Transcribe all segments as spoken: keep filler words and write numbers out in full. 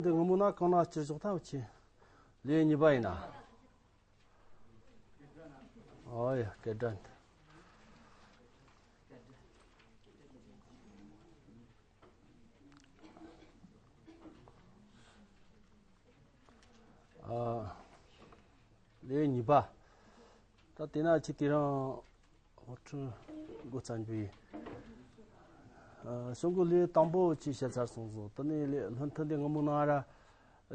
འདི་སྔ་མོ་ན་གང་ན་སྤྱིར་ཞོག་ཐབས་ཆེ། ལེའུ་གཉིས་པ་ཡིན་ན། ཨོ་ཡ་སྐད་སྒྲ་འདི། ཨ། ལེའུ་གཉིས་པ། ད་དེ་ན་ཁྱེད་དེ་རང་ཧོ་ཁྲི་འགོ་བརྩམས་པའི། ཨ། གསུང་གི་ལེའུ་དང་པོ་ཅིག་བཤད་ཚར་སོང་ཟིག་དེ་ནས་ལེའུ་སློབ་ཐུན་འདི་སྔ་མོ་ནང་ར་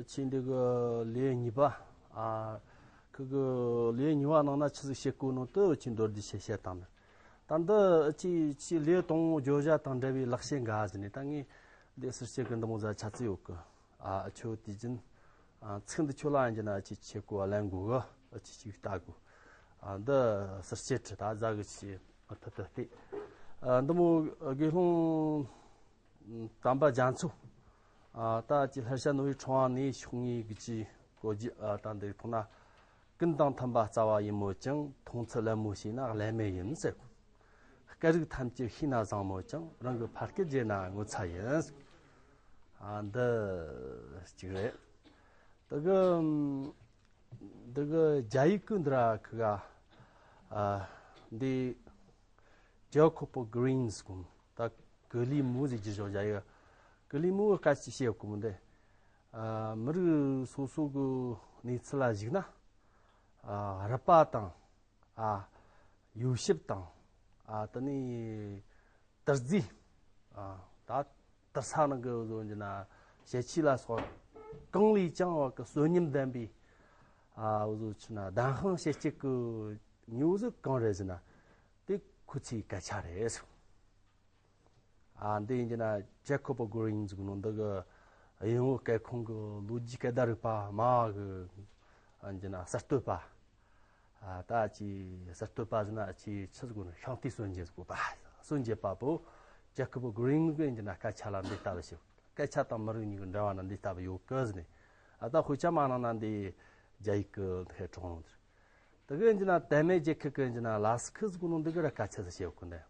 ཁྱེད་འདི་གི་ལེའུ་གཉིས་པ། ཨ། ཁི་གི་ལེའུ་གཉིས་པ་ནང་ན་ཆི་ཟིག་བཤད་གོ་ནོ་དེ་ཁྱེད་མདོར་བསྡུས་བཤད་བཤད་བཏང་ནི། ད་འདི་ཁྱེད་ཁྱེད་ལེའུ་དང་པོ་བརྗོད་བྱ་དང་འབྲེལ་བའི་ལེགས་བཤད་འགའ་ཟེར་ནས་ད་ངས་འདི་ཟུར་བཤད་གི་འདི་མོ་ཟིག་ཆ་ཚིག་ཡོད་གི། ཨ། ཁྱོད་དུས་རྒྱུན། ཨ། ཚིག་འདི་ཁྱོད་ལ་ཡིན་གྱི་ན་ཅི་ཆེ་གོ་ལེན་དགོས་གི། ཨ། ཅི་ཞིག་ལྟ་དགོས། ཨ། འདི་ཟུར་བཤད་ཁྲི་ད་ཟ་གི་ཆེ་ཐུ་ཐུ་སྟེ། ཨ། འདི་མོ་དགེ་སློང་དམ་པ་རྒྱ་མཚོ། ཨ། ད་ཅི་ལྷར་བྱ་ནོར་བུའི་ཕྲེང་བ་ནས་ཤོག་ངེས་གི་ཅི་གོ་རྒྱུ། ཨ། ད་འདི་ཐོག་ན། ཀུན་དང་མཐུན་པ་རྩ་བ་ཡིན་མོད་ཀྱང་། མཐོང་ཚུལ་ལད་མོ་བྱས་ན་ཀླད་མེད་ཡིན་ཟེར། སྐད་རིགས་ཐམས་ཅད་ཤེས་ན་བཟང་མོད་ཀྱང་། རང་གི་ཕ་སྐད་བརྗེད་ན་ངོ་ཚ་ཡིན། ཨ། འདི་གཅིག་རེད། དེ་གི་འདི་གི་རྒྱ་ཡིག་གི་འདི་ར་ཁི་ག་ཨ། འདི་Jacob Grimes གོ་ད་ཀུ་ལི་མུ་ཟེར་གྱི་ཞོག་རྒྱ་ཡིག་ཀུ་ལི་མུ་སྐད་ཆ་བཤད་གོ་འདི། ཨ། མི་རིགས་སོ་སོ་གི་གནས་ཚུལ་ལ་གཞིགས་ན། ཨ། རུས་པ་དང་། ཨ། ཡོ་ཤུབས་དང་། ཨ། དེ་ནས་དུར་རྫས། ཨ། ད་དུར་ས་ནང་གི་བཟོ་རྒྱུ་ན་ཞལ་ཆས་ལ་སོགས་གང་ལས་ཀྱང་བ་གི་གསོན་ཉམས་ལྡན་པའི། ཨ། བཟོ་ཆུ་ན་གདན་དཔང་ཞལ་གཅིག་གི་ཉོ་ཟིག་གང་རེད་ཟེར་ན། དེ་ཁོ་ཚོའི་སྐད་ཆ་རེད། ཨ། འདི་ཡིན་གྱི་ན་Jacob Grimes གི་ནང་འདི་གི་དབྱིན་ཡུལ་སྐད་ཁོངས་གི་ལོ་རྒྱུས་སྐད་བརྡ་རིག་པ་མ་གི། ཨ། ཡིན་གྱི་ན་གསར་གཏོད་པ། ཨ། ད་ཅི་གསར་གཏོད་པ་ཟེར་ན་ཅི་ཆི་ཟིག་གོ་ཤིང་རྟའི་སྲོལ་འབྱེད་ཟིག་གོ་པ། སྲོལ་འབྱེད་པ་པོ་Jacob Grimes གི་ཡིན་གྱི་ན་སྐད་ཆ་ལ་འདི་ལྟ་བུ་ཞིག་སྐད་ཆ་དང་མི་རིགས་གཉིས་ཀྱི་འབྲེལ་བ་ན་འདི་ལྟ་བུ་ཡོད་གི་ཟེར་ནས། ཨ། ད་དཔེ་ཆ་མ་ནང་ན་འདི་རྒྱ་ཡིག་གི་འདི་ཧེ་གྲོང་དེ་གི་ཡིན་གྱི་ན་དད་མེད་རྒྱལ་ཁབ་གི་ཡིན་གྱི་ན་ལ་སི་ཁི་ཟིག་གོ་ནོ་འདི་གི་ར་སྐད་ཆ་ཟིག་བཤད་གོ་འདི།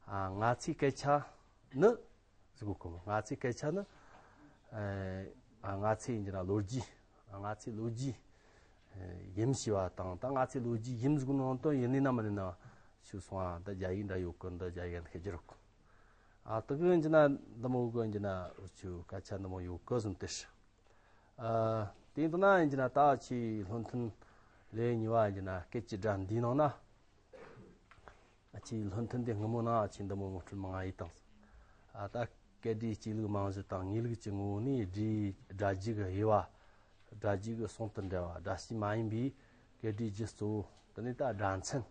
ཨ། ང་ཚོའི་སྐད་ཆ་ནི་ཟེར་གོ་གི། ང་ཚོའི་སྐད་ཆ་ནི། ཨ། ང་ཚོའི་ཡིན་གྱི་ན་ལོ་རྒྱུས། ང་ཚོའི་ལོ་རྒྱུས་ཡིན་ཞེས་པ་དང་། ད་ང་ཚོའི་ལོ་རྒྱུས་ཡིན་ཟེར་གོ་ནོ་དོན་ཡིན་ནི་ན་མིན་ནི་ན་ཞུ་སོང་། ཨ། ད་རྒྱ་ཡིག་འདྲ་ཡོད་གི། འདི་རྒྱ་ཡིག་ནས་ཤེས་རྒྱུ་རེད་གི། ཨ། དེ་གི་ཡིན་གྱི་ན་འདི་མོ་གི་ཡིན་གྱི་ན་འུ་ཆོ་སྐད་ཆ་འདི་མོ་ཡོད་གི་ཟེར་ནས་དེ་ཧྲི། ཨ། དེ་ཡིན་དུས་ན་ཡིན་གྱི་ན་ད་ཁྱེད་སློབ་ཐུན་ལེའུ་གཉིས་པ་ཡིན་གྱི་ན་སྐད་ཀྱི་སྒྲ་འདིའི་ནང་ན། ཨ། ཁྱེད་སློབ་ཐུན་འདི་སྔ་མོ་ན་ཨ་ཁྱེད་འདི་མོ་ངོ་སྤྲོད་མང་ང་ཡིན་དང་། ཨ། ད་སྐད་སྒྲའི་གཅིག་ལུགས་རྨང་གཞི་དང་ངེས་ལུགས་ཀྱི་ངོ་བོ་ནས་སྒྲའི་སྒྲ་རྒྱུ་གི་དབྱེ་བ། སྒྲ་རྒྱུ་གི་ཟུང་དུ་འབྲེལ་བ། སྒྲ་བྱས་མ་ཡིན་པའི་སྐད་སྒྲའི་རྒྱུ་གཙོ་བོ། དེ་ནས་ད་སྒྲ་མཚན།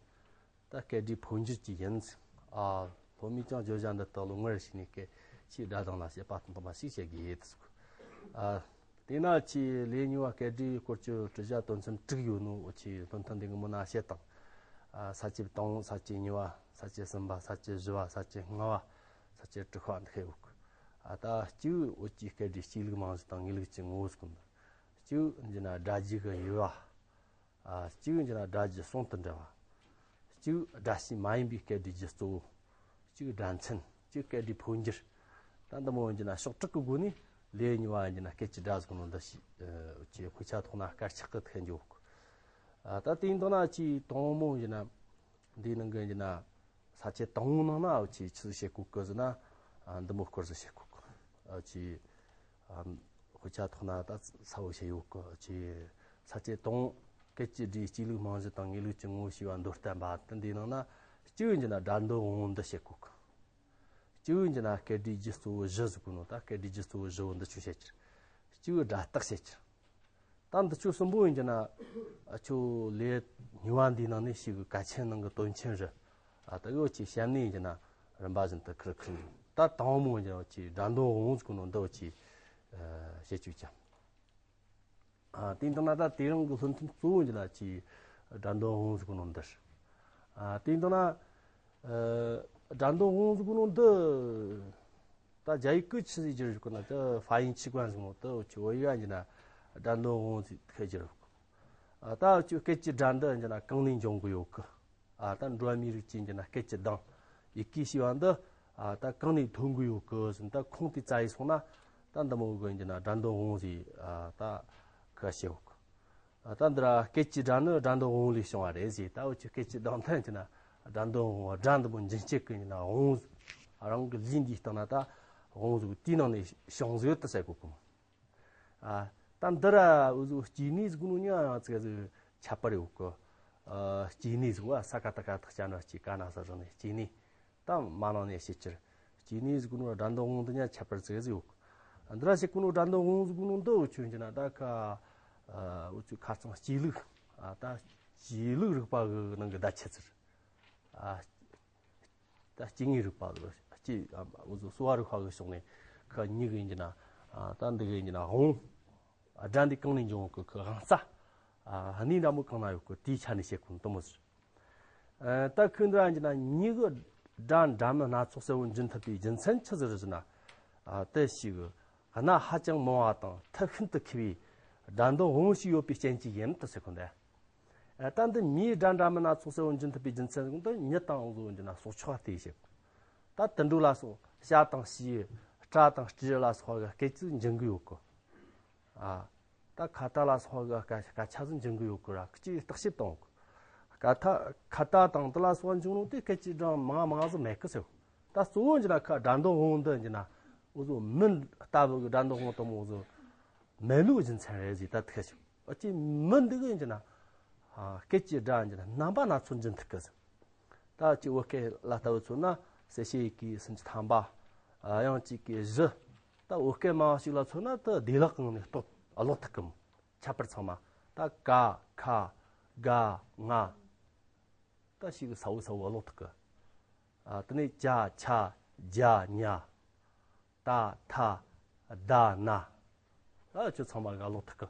ད་སྐད་སྒྲའི་འཕོ་འགྱུར་གྱི་ཡིན། ཨ། སློབ་མས་ཀྱང་བརྗོད་བྱ་འདི་དག་ལོ་ངར་ཞིག་ནས་སྐད་ཆའི་སྒྲ་གདངས་ལ་དཔྱད་པ་དང་དུ་མ་ཞིག་བྱེད་དགོས་ཡོད་དུ་ཟེར། ཨ། དེས་ན་ཁྱེད་ལེའུ་གཉིས་པ་སྐད་སྒྲའི་སྐོར་གྱི་དྲི་བྱ་དོན་ཚན་དྲུག་ཡོད་ནོ། འུ་ཆོས་སློབ་ཐུན་འདི་སྔ་མོ་ན་བཤད་དང་། ཨ། ས་བཅད་དང་པོ། ས་བཅད་གཉིས་པ། ས་བཅད་གསུམ་པ། ས་བཅད་བཞི་པ། ས་བཅད་ལྔ་པ། ས་བཅད་དྲུག་པ་འདི་ཡོད་གི། ཨ། ད་གཅིག་འུ་ཆོས་སྐད་སྒྲའི་གཅིག་ལུགས་རྨང་གཞི་དང་ངེས་ལུགས་ཀྱི་ངོ་བོ་ཟེར་གོ་འདི། གཅིག་ཡིན་གྱི་ན་སྒྲ་རྒྱུ་གི་དབྱེ་བ། ཨ། གཅིག་ཡིན་གྱི་ན་སྒྲ་རྒྱུ་ཟུང་དུ་འབྲེལ་བ། གཅིག་སྒྲ་བྱས་མ་ཡིན་པའི་སྐད་སྒྲའི་རྒྱུ་གཙོ་བོ། གཅིག་སྒྲ་མཚན། གཅིག་སྐད་སྒྲའི་འཕོ་འགྱུར། ད་འདི་མོ་ཡིན་གྱི་ན་ཕྱོགས་དྲུག་གི་སྒོ་ནས་ལེའུ་གཉིས་པ་ཡིན་གྱི་ན་སྐད་ཀྱི་སྒྲ་ཟེར་གོ་ནོ་འདི་ཞིག་ཨ། ཁྱེད་དཔེ་ཆ་ཐོག་ན་དཀར་ཆག་གི་ཐད་འཇོག་གི། ཨ། ད་དེ་ཡིན་དང་ན་ཁྱེད་དང་པོ་ཡིན་གྱི་ན་འདིའི་ནང་གི་ཡིན་གྱི་ན། ས་བཅད་དང་པོའི་ནང་ན་འུ་ཆོས་ཆི་ཟིག་བཤད་གོ་གི་ཟེར་ན། ཨ། འདི་མོ་སྐོར་ཟིག་བཤད་གོ་གི། ཨ། ཁྱེད། ཨ། དཔེ་ཆ་ཐོག་ན་ད་གསལ་བོ་བཤད་ཡོད་གི། ཁྱེད། ས་བཅད་དང་པོ། སྐད་ཀྱི་སྒྲའི་གཅིག་ལུགས་རྨང་གཞི་དང་ངེས་ལུགས་ཀྱི་ངོ་བོ་ཞེས་པ་མདོར་བསྟན་པ་དེ་འདིའི་ནང་ན། གཅིག་ཡིན་གྱི་ན་སྒྲ་འདོན་དབང་པོ་འདི་བཤད་གོ་གི། གཅིག་ཡིན་གྱི་ན་སྐད་སྒྲའི་རྒྱུ་གཙོ་བོ་བཞི་ཟེར་གོ་ནོ། ད་སྐད་སྒྲའི་རྒྱུ་གཙོ་བོ་བཞི་བོ་འདི་ཆོ་བཤད་ཀྱི། གཅིག་སྒྲ་རྟགས་བཤད་ཀྱི། ད་འདི་ཆོ་གསུམ་པོ་ཡིན་གྱི་ན། ཨ། ཁྱོད་ལེའུ་གཉིས་པ་འདིའི་ནང་ནས་ཞིག་གི་གལ་ཆེན་ནང་གི་དོན་ཆེན་རེད། ཨ། ད་འུ་ཆོས་བཤད་ནི་ཡིན་གྱི་ན་རིམ་པ་བཞིན་དུ་ཁུར་ཁུར་འགྲོ། ད་དང་པོ་ཡིན་གྱི་ན་འུ་ཆོས་སྒྲ་འདོན་དབང་པོ་ཟེར་གོ་ནོ་འདི་འུ་ཆོས། ཨ། བཤད་བཅུག་ཀྱང་། ཨ། དེ་ཡིན་དང་ན་ད་དེ་རིང་གི་སློབ་ཐུན་གཙོ་བོ་ཡིན་གྱི་ན་ཁྱེད་སྒྲ་འདོན་དབང་པོ་ཟེར་གོ་ནོ་འདི་རེད། ཨ། དེ་ཡིན་དང་ན། ཨ། སྒྲ་འདོན་དབང་པོ་ཟེར་གོ་ནོ་འདི། ད་རྒྱ་ཡིག་གི་ཆི་ཟིག་བསྒྱུར་ཡོད་གོ་ན་ད་发音器官ཟེར་གོ་ནོ་འདི་འུ་ཆོས་བོད་ཡིག་ཡིན་གྱི་ན་སྒྲ་འདོན་དབང་པོ་ཟེར་ཁ་བསྒྱུར་ཡོད་གོ། ཨ། ད་འུ་ཆོས་སྐད་ཀྱི་སྒྲ་འདི་ཡིན་གྱི་ན་གང་ནས་འབྱུང་གི་ཡོད་གི། ཨ། ད་འགྲོ་བ་མིའི་རིགས་ཀྱི་ཡིན་གྱི་ན་སྐད་ཀྱི་གདངས། ཡི་གེ་ཞེས་པ་འདི། ཨ། ད་གང་ནས་ཐོན་གི་ཡོད་གི་ཟེར་ན། ད་ཁུངས་དེ་བཙལ་ཡི་སོང་ན། ད་འདི་མོ་གི་ཡིན་གྱི་ན་སྒྲ་འདོན་དབང་ཟེར། ཨ་ད་ཁ་ཤས་ཡོད་གི། ཨ་ད་འདི་ར་སྐད་ཀྱི་སྒྲ་ནི་སྒྲ་འདོན་དབང་ལས་བྱུང་བ་རེད་ཟེར། ད་འུ་ཆོ་སྐད་ཀྱི་སྒྲ་འདོན་གྱི་ན་སྒྲ་འདོན་དབང་སྒྲ་འདི་མོ་འབྱིན་བྱེད་ཀྱི་ཡིན་གྱི་ན་དབང་། རང་གི་ལུས་འདིའི་སྟེང་ན་ད་དབང་ཟིག་དེའི་ནང་ནས་བྱུང་ཟིག་ཡོད་དུ་ཟེར་གོ་གི་མོ། ཨ་ད་འདི་ར་འུ་ཟོ་སྐྱེ་གནས་ཟེར་གོ་ནོ་ཡང་ཡང་ཙིག་ཟིག་ཁྱད་པར་ཡོད་གི། ཨ་སྐྱེ་གནས་ཟེར་བ་ས་ཀ་ད་ཀ་ཐག་ཅ་ན་སྐྱེ་ཀ་ན་ས་རུ་ནས་སྐྱེ་གནས། ད་མ་ནང་ནས་བཤད་ཕྱིར་སྐྱེ་གནས་ཟེར་གོ་ནོ་སྒྲ་འདོན་དབང་འདི་ཡང་ཁྱད་པར་ཙིག་ཟིག་ཡོད་གི། འདི་ར་བཤད་གོ་ནོ་སྒྲ་འདོན་དབང་ཟེར་གོ་ནོ་འདི་འུ་ཆོ་ཡིན་གྱི་ན་ད་ཁ་ཨ་འུ་ཆོ་ཁ་རྩང་སྐྱེ་ལུགས། ཨ་ད་སྐྱེ་ལུགས་རིག་པ་གི་ནང་གི་བརྡ་ཆད་ཟེར། ཨ་ད་སྐྱེ་དངོས་རིག་པ་ལ་སྐྱེ། ཨ་འུ་ཚོ་གསོ་བ་རིག་པ་གི་ཕྱོགས་ནས་ཁ་གཉིས་གི་ཡིན་གྱི་ན། ཨ་ད་འདི་གི་ཡིན་གྱི་ན་དབང་། ཨ་སྒྲ་འདི་གང་ནས་འབྱུང་གི་ཁ་དབང་རྩ། ཨ་གནས་འདྲ་མོ་གང་ན་ཡོད་གི་དེའི་ཆ་ནས་བཤད་གོ་ནི་དེ་མོ་ཟེར། ཨ་ད་ཁོས་འདི་ར་ཡིན་གྱི་ན་མྱི་གི་སྒྲ་འདྲ་མིན་སྣ་ཚོགས་གསལ་བོ་འབྱིན་ཐུབ་པའི་རྒྱུ་མཚན་ཆི་ཟིག་རེད་ཟེར་ན། ཨ་དེ་ཞིག་གི་གནའ་ཧ་ཅང་མང་བ་དང་ཐབས་ཤིན་ཏུ་མཁས་པའི་སྒྲ་འདོན་དབང་ཞིག་ཡོད་པའི་རྐྱེན་གྱིས་ཡིན་དུ་ཟེར་གོ་འདི། ཨ་ད་འདི་མིའི་སྒྲ་འདྲ་མིན་སྣ་ཚོགས་གསལ་བོ་འབྱིན་ཐུབ་པའི་རྒྱུ་མཚན་ཟིག་འདི་མྱི་དང་འུ་ཟོ་འབྱིན་ན་སྲོག་ཆགས་དེ་ཞིག་ད་དུད་འགྲོ་ལ་སོགས་བྱ་དང་བྱིའུ་སྤྲ་དང་སྤྲེའུ་ལ་སོགས་པ་གི་སྐད་ཅིག་འབྱིན་གི་ཡོད་གི། ཨ་ད་ཁྭ་ཏ་ལ་སོགས་པ་གི་སྐད་ཆ་ཟིག་འབྱིན་གི་ཡོད་གི་ར། ཁི་ཅིག་བརྟག་ཞིབ་གཏོང་གི། ཁྭ་ཏ་ཁྭ་ཏ་དང་དེ་ལ་སོགས་པ་འབྱུང་ནོ་དེ་སྐད་ཅིག་སྒྲ་མང་མང་ཟིག་མེད་གི་ཟེར། ད་གཙོ་བོ་འབྱིན་ན་ཁ་སྒྲ་འདོན་དབང་འདི་འབྱིན་ན་འུ་ཟོ་མི་ལྟ་བུ་གི་སྒྲ་འདོན་དབང་དེ་མོ་འུ་ཟོ་མེད་ནོ་རྒྱུ་མཚན་རེད་ཟེར། ད་ཐུག་ཞིག་ཨ་ཅེ་མི་འདི་གི་འབྱིན་ན། ཨ་སྐད་ཀྱི་སྒྲ་འབྱིན་ན་རྣམ་པ་སྣ་ཚོགས་འབྱིན་ཐུབ་གི་ཟེར། ད་ཅིག་བོད་སྐད་ལ་ལྟ་བུ་མཚོན་ན་གསལ་བྱེད་ཡི་གེ་སུམ་ཅུ་ཐམ་པ། ཨ་དབྱངས་ཀྱི་གི་གཞི། ད་བོད་སྐད་མང་བ་ཞིག་ལ་མཚོན་ན་ད་བདེ་བླག་ངང་ནས་ལྟོ་ཀློག་ཐུབ་གི་མོ། ཁྱད་པར་ཚང་མ། ད་ཀ་ཁ་ག་ང་། ད་ཞིག་གི་ས་བོ་ས་བོ་ཀློག་ཐུབ་གི། ཨ་དེ་ནས་ཅ་ཆ་ཇ་ཉ། ཏ་ཐ་ད་ན། ཨ་ཆོ་ཚང་མ་ག་ཀློག་ཐུབ་གི།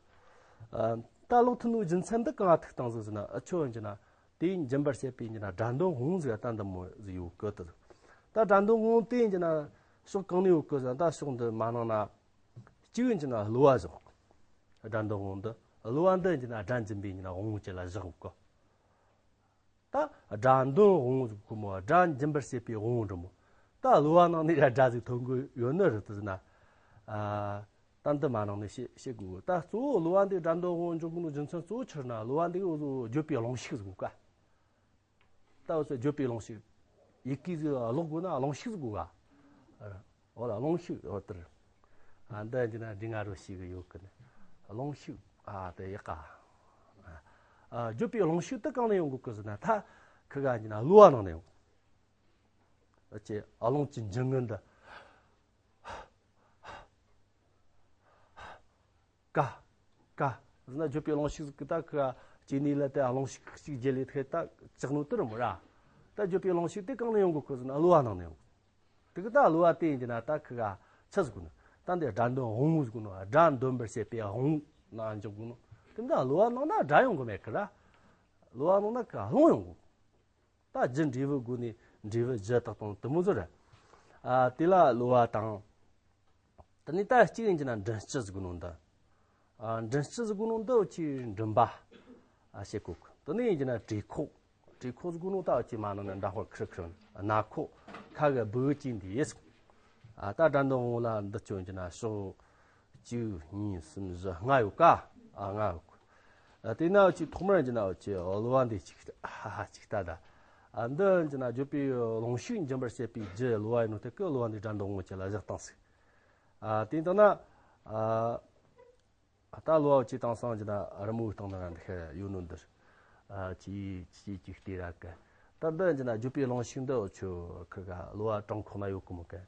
ཨ་ད་ཀློག་ཐུབ་ནོ་རྒྱུ་མཚན་འདི་གང་ཐུག་བཏང་ཟིག་ཟེར་ན། ཨ་ཆོ་འབྱིན་ན་དེ་འབྱིན་པར་བྱེད་པའི་འབྱིན་ན་སྒྲ་འདོན་དབང་ཟིག་ད་འདི་མོ་ཟིག་ཡོད་གི་དེ། ད་སྒྲ་འདོན་དབང་དེ་འབྱིན་ན་ཕྱོགས་གང་ནས་ཡོད་གི་ཟེར་ན། ད་ཕྱོགས་འདི་མ་ནང་ན་གཅིག་འབྱིན་ན་གློ་བ་བཞག་སྒྲ་འདོན་དབང་འདི་གློ་བ་འདི་འབྱིན་ན་སྒྲ་འབྱིན་པའི་འབྱིན་ན་དབང་ཅིག་ལ་བཞག་གི། ད་སྒྲ་འདོན་དབང་ཟེར་གོ་མོ། སྒྲ་འབྱིན་པར་བྱེད་པའི་དབང་འགྲོ་མོ། ད་གློ་བ་ནང་ནས་ཡ་སྒྲ་ཟིག་ཐོན་གི་ཡོད་ནི་རེད་དུ་ཟེར་ན། ཨ་ད་འདི་མ་ནང་ནས་བཤད་བཤད་དགོས། ད་གཙོ་བོ་གློ་བ་འདི་སྒྲ་འདོན་དབང་འཇོག་གི་ནོ་རྒྱུ་མཚན་གཙོ་བོ་ཆི་རེད་ན། གློ་བ་འདི་འུ་ཚོ་བརྗོད་པའི་རླུང་ཤུགས་ཟེར་གོ་ཀ། ད་འུ་ཚོ་བརྗོད་པའི་རླུང་ཤུགས། ཡི་གེ་ཟིག་ཀློག་དགོས་ན་རླུང་ཤུགས་ཟེར་གོ་ཀ། འོ་ལ་རླུང་ཤུགས་འོ་དེར། ཨ་འདི་འདི་ན་འདི་ང་རོ་ཞིག་ཡོད་གི་ནི། རླུང་ཤུགས། ཨ་དེ་ཡག་ག་ཨ་བརྗོད་པའི་རླུང་ཤུགས་དེ་གང་ནས་ཡོང་གི་གི་ཟེར་ན། ད་ཁི་ག་འདི་ན་གློ་བ་ནང་ནས་ཡོང་། ཨ་ཅེ་ཨ་རླུང་གི་འཇུག་ངན་འདི། ཀ་ཀ་ཟེར་ན་བརྗོད་པའི་རླུང་ཤུགས་ཟིག་གི། ད་ཁི་ག་སྐྱེ་གནས་ལ་དེ་རླུང་ཤུགས་ཤིག་རྒྱལ་ལས་ཐད་ད་ཅག་ནོ་དེ་རུ་མོ་ར། ད་བརྗོད་པའི་རླུང་ཤུགས་དེ་གང་ནས་ཡོང་གི་གི་ཟེར་ན། གློ་བ་ནང་ནས་ཡོང་། དེ་གི་ད་གློ་བ་དེ་ཡིན་གྱི་ན་ད་ཁི་ག་ཆི་ཟེར་གོ་ནི། ད་འདི་སྒྲ་འདོན་དབང་ཟེར་གོ་ནོ། སྒྲ་འདོན་པར་བྱེད་པའི་དབང་ན་འཇོག་གོ་ནོ། དེ་འདྲ་གློ་བ་ནང་ན་སྒྲ་ཡོང་གི་མེད་གི་ར། གློ་བ་ནང་ན་ཁི་རླུང་ཡོང་གོ། ད་རྒྱུ་འབྲས་བུ་དགོས་ནས་འབྲས་བུ་རྒྱུ་དག་དང་དེ་མོ་ཟེར་ར། ཨ་དེ་ལ་གློ་བ་དང་། དེ་ནས་ད་གཅིག་ཡིན་གྱི་ན་མགྲིན་དཀྱི་ཟེར་གོ་ནོ་འདི། ཨ་མགྲིན་དཀྱི་ཟེར་གོ་ནོ་འདི་འུ་ཆོས་མགྲིན་པ། ཨ་བཤད་གོ་གི། དེ་ནས་ཡིན་གྱི་ན་གྲོད་ཁོག་གྲོད་ཁོག་ཟེར་གོ་ནོ་ད་འུ་ཆོས་མ་ནང་ན་འདྲ་ཧོར་ཁིར་ཁིར་རྣ་ཁོག་ཁ་གི་སྦུ་གུ་གཅིག་འདི་ཡིན་ཟེར། ཨ་ད་སྒྲ་འདོན་དབང་ལ་འདི་ཆོ་ཡིན་གྱི་ན་ཕྱོགས་གཅིག་གཉིས་གསུམ་བཞི་ལྔ་ཡོད་ཀ། ཨ་ལྔ་ཡོད་ཀ། ཨ་དེ་ན་འུ་ཆོས་ཐོག་མར་ཡིན་གྱི་ན་འུ་ཆོས་གློ་བ་འདི་གཅིག་ཧ་ཧ་གཅིག་ལྟ་ད། ཨ་འདི་ཡིན་གྱི་ན་བརྗོད་པའི་རླུང་ཤུགས་འབྱིན་པར་བྱེད་པའི་རྒྱུ་གློ་བ་ཡིན་ནོ་དེ་གི་གློ་བ་འདི་སྒྲ་འདོན་དབང་ཅིག་ལ་བཞག་བཏང་ཟིག། ཨ་དེ་ཡིན་དང་ན། ཨ་ད་གློ་བ་ཅིག་དང་སང་གྱི་ན་རི་མོའི་སྟེང་ན་འདི་ཁ་ཡོད་ནོ་འདིར། ཨ་ཅི་ཅི་ཅིག་ལྟོས་ར་གི། ད་འདི་ཡིན་གྱི་ན་བརྗོད་པའི་རླུང་ཤུགས་འདི་འུ་ཆོ་ཁི་ག་གློ་བ་བྲང་ཁོག་ན་ཡོད་གི་མོ་གི།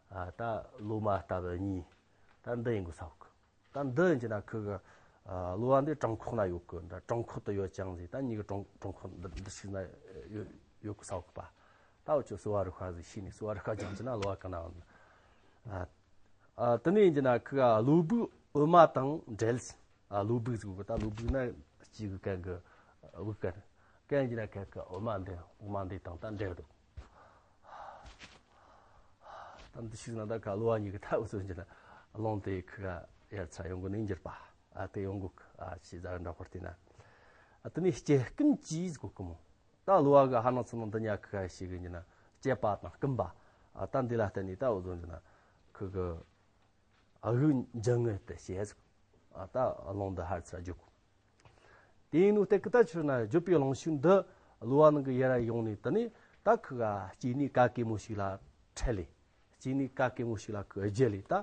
ཨ་ད་ལོ་མ་ལྟ་བུ་གཉིས། ད་འདི་ཡིན་གི་ས་གི། ད་འདི་ཡིན་གྱི་ན་ཁི་གི། ཨ་གློ་བ་འདི་བྲང་ཁོག་ན་ཡོད་གི། འདྲ་བྲང་ཁོག་ཏུ་ཡོད་ཅང་ཟིག། ད་མྱི་གི་བྲང་བྲང་ཁོག་འདི་འདི་ཞིག་ན་ཡོད་ཡོད་གི་ས་གི་པ། ད་འུ་ཆོ་གསོ་བ་རིག་པ་ཟིག་ཤེས་ནས་གསོ་བ་རིག་པ་ཅིག་ཡིན་གྱི་ན་གློ་བ་གང་ན་ཡོད་ན། ཨ་ཨ་དེ་ནས་ཡིན་གྱི་ན་ཁི་ག་གློ་བུག་འོ་མ་དང་འབྲེལ། ཨ་གློ་བུག་ཟིག་གི། ད་གློ་བུག་ན་སྐྱེས་གི་གན་གི་བུག་གན། གན་གྱི་ན་གན་གི་འོ་མ་འདི་འོ་མ་འདི་དང་ད་འབྲེལ་འདུག། ད་འདི་ཞིག་ན་ད་ག་གློ་བ་གཉིས་ཀྱི་ཐབས་སུ་འགྱུར་ན་རླུང་དེ་ཁི་ག་ཡར་ཚ་ཡོང་གི་ནི་འགྱུར་པ། ཨ་དེ་ཡོང་གི། ཨ་ཤི་ཟ་འདྲ་པར་དེ་ན། ཨ་དེ་ནས་སྐྱེ་སྐུམ་གྱིས་གོ་གི་མོ། ད་གློ་བ་གི་ཧ་ན་ཚོ་ནང་འདི་ཉ་ཁི་ག་ཞིག་གི་ཉི་ན་སྐྱེ་པ་དང་སྐུམ་པ། ཨ་ད་འདི་ལ་བརྟེན་ནས་ད་འུ་ཟོ་འགྱུར་ན་ཁི་གི། དབུགས་འབྱིན་ངེས་ཏེ་ཞེས་ཟིག་ད་ཀློང་འདི་ཧར་ཚུར་རྒྱུག་དེ་ཡིན་ནོ་སྟེ་ཀི་ད་ཆུ་ན་བརྗོད་པའི་རླུང་ཤུགས་འདི་གློ་བ་ནང་གི་ཡར་ཡོང་ནས་དེ་ནས་ད་ཁི་ག་སྐྱེ་གནས་ག་གེ་མོ་ཞིག་ལ་འཕྲད་ལས། སྐྱེ་གནས་ག་གེ་མོ་ཞིག་ལ་ཁི་བརྒྱུད་ལས་ད་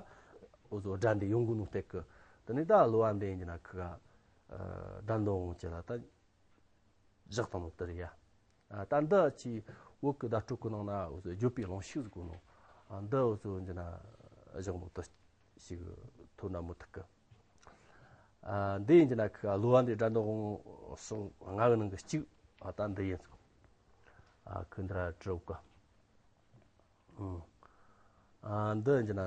འོ་ཚོ་སྒྲ་འདི་ཡོང་གི་ནོ་སྟེ་ཀི། དེ་ནས་ད་གློ་བ་འདི་ཡིན་གྱི་ན་ཁི་ག་དགྲ་འདུལ་འོང་ཅི་ལ་ད་བཞག་དང་ནོ་དེ་རེད་ཡ། ད་འདི་ཅི་བོད་ཀྱི་བརྡ་སྤྲོད་ཀྱི་ནང་ན་འོ་ཚོ་བརྗོད་པའི་རླུང་ཤུགས་ཟེར་གོ་ནོ། འདི་འོ་ཚོ་ཡིན་གྱི་ན་བཞག་ནོ་དེ་ཞིག་ཐོན་ན་མི་ཐུབ་ཀི། ཨ། འདི་ཡིན་གྱི་ན་ཁི་གློ་བ་འདི་དགྲ་འདུལ་འོང་སོང་ལྔ་གི་ནང་གི་གཅིག་ཨ། ད་འདི་ཡིན་ཚུགས། ཨ། ཁི་འདི་ར་བྲིའོ་ཀི། ཨ། འདི་ཡིན་གྱི་ན་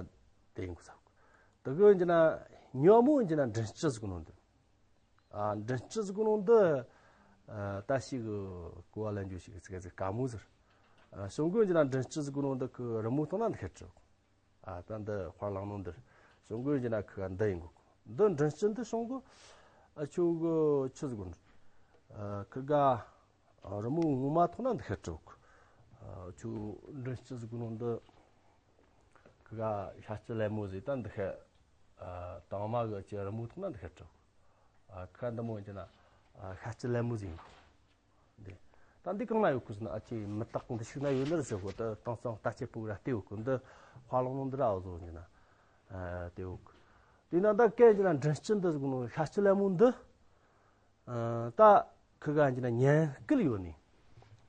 དེ་ཡིན་གི་ཚ། དེ་གི་ཡིན་གྱི་ན་ཉོན་མོངས་ཡིན་གྱི་ན་མགྲིན་དཀྱི་ཟེར་གོ་ནོ་འདི། ཨ། མགྲིན་དཀྱི་ཟེར་གོ་ནོ་འདི། ཨ། ད་ཞིག་གི་གོ་བ་ལེན་རྒྱུ་ཞིག་ཚིག་ཚིག་དཀའ་མོ་ཟེར། ཨ། བྱུང་གི་ཡིན་གྱི་ན་མགྲིན་དཀྱི་ཟེར་གོ་ནོ་འདི་ཁི་རི་མོ་སྟེང་ན་འདི་ཁེ་བྲིའོ། ཨ། ད་འདི་དཔར་བླངས་ནོ་འདིར། བྱུང་གི་ཡིན་གྱི་ན་ཁི་ག་འདི་ཡིན་གོ། འདི་མགྲིན་དཀྱི་འདི་བྱུང་གི། ཨ། ཁྱོད་གི་ཆི་ཟིག་གོ། ཨ། ཁི་ག་ཨ། རི་མོ་ངོ་མ་ཐོག་ན་འདི་ཁེ་བྲིའོ། ཨ། ཁྱོད་མགྲིན་དཀྱི་ཟེར་གོ་ནོ་འདི། ཁི་ག་ཤ་སྐྱི་ལེབ་མོ་ཟིག་ད་འདི་ཁེ། ཨ། དང་མ་གི་ཅི་རི་མོ་ཐོག་ན་འདི་ཁེ་བྲིའོ། ཨ། ཁི་ག་འདི་མོ་ཡིན་གྱི་ན། ཨ། ཤ་སྐྱི་ལེབ་མོ་ཟིག་ཡིན་གོ། འདི། ད་འདི་གང་ན་ཡོད་གི་ཟེར་ན། ཨ་ཅེ་མི་རྟག་འདི་ཤུགས་ན་ཡོད་ནི་རེད་ཟེར་གོ། ད་དེང་སང་ལྟ་བྱེད་པོ་ར་བལྟས་ཡོད་གི། འདི་དཔར་བླངས་ནོ་འདི་ར་འོ་ཚོ་ཡིན་ན། ཨ། བལྟས་ཡོད་གི། དེ་ན་ད་སྐད་ཡིན་གྱི་ན་མགྲིན་དཀྱི་འདི་ཟེར་གོ་ནོ་ཤ་སྐྱི་ལེབ་མོ་འདི། ཨ། ད་ཁི་ག་ཡིན་གྱི་ན་ཉན་སྐུལ་ཡོད་ནི།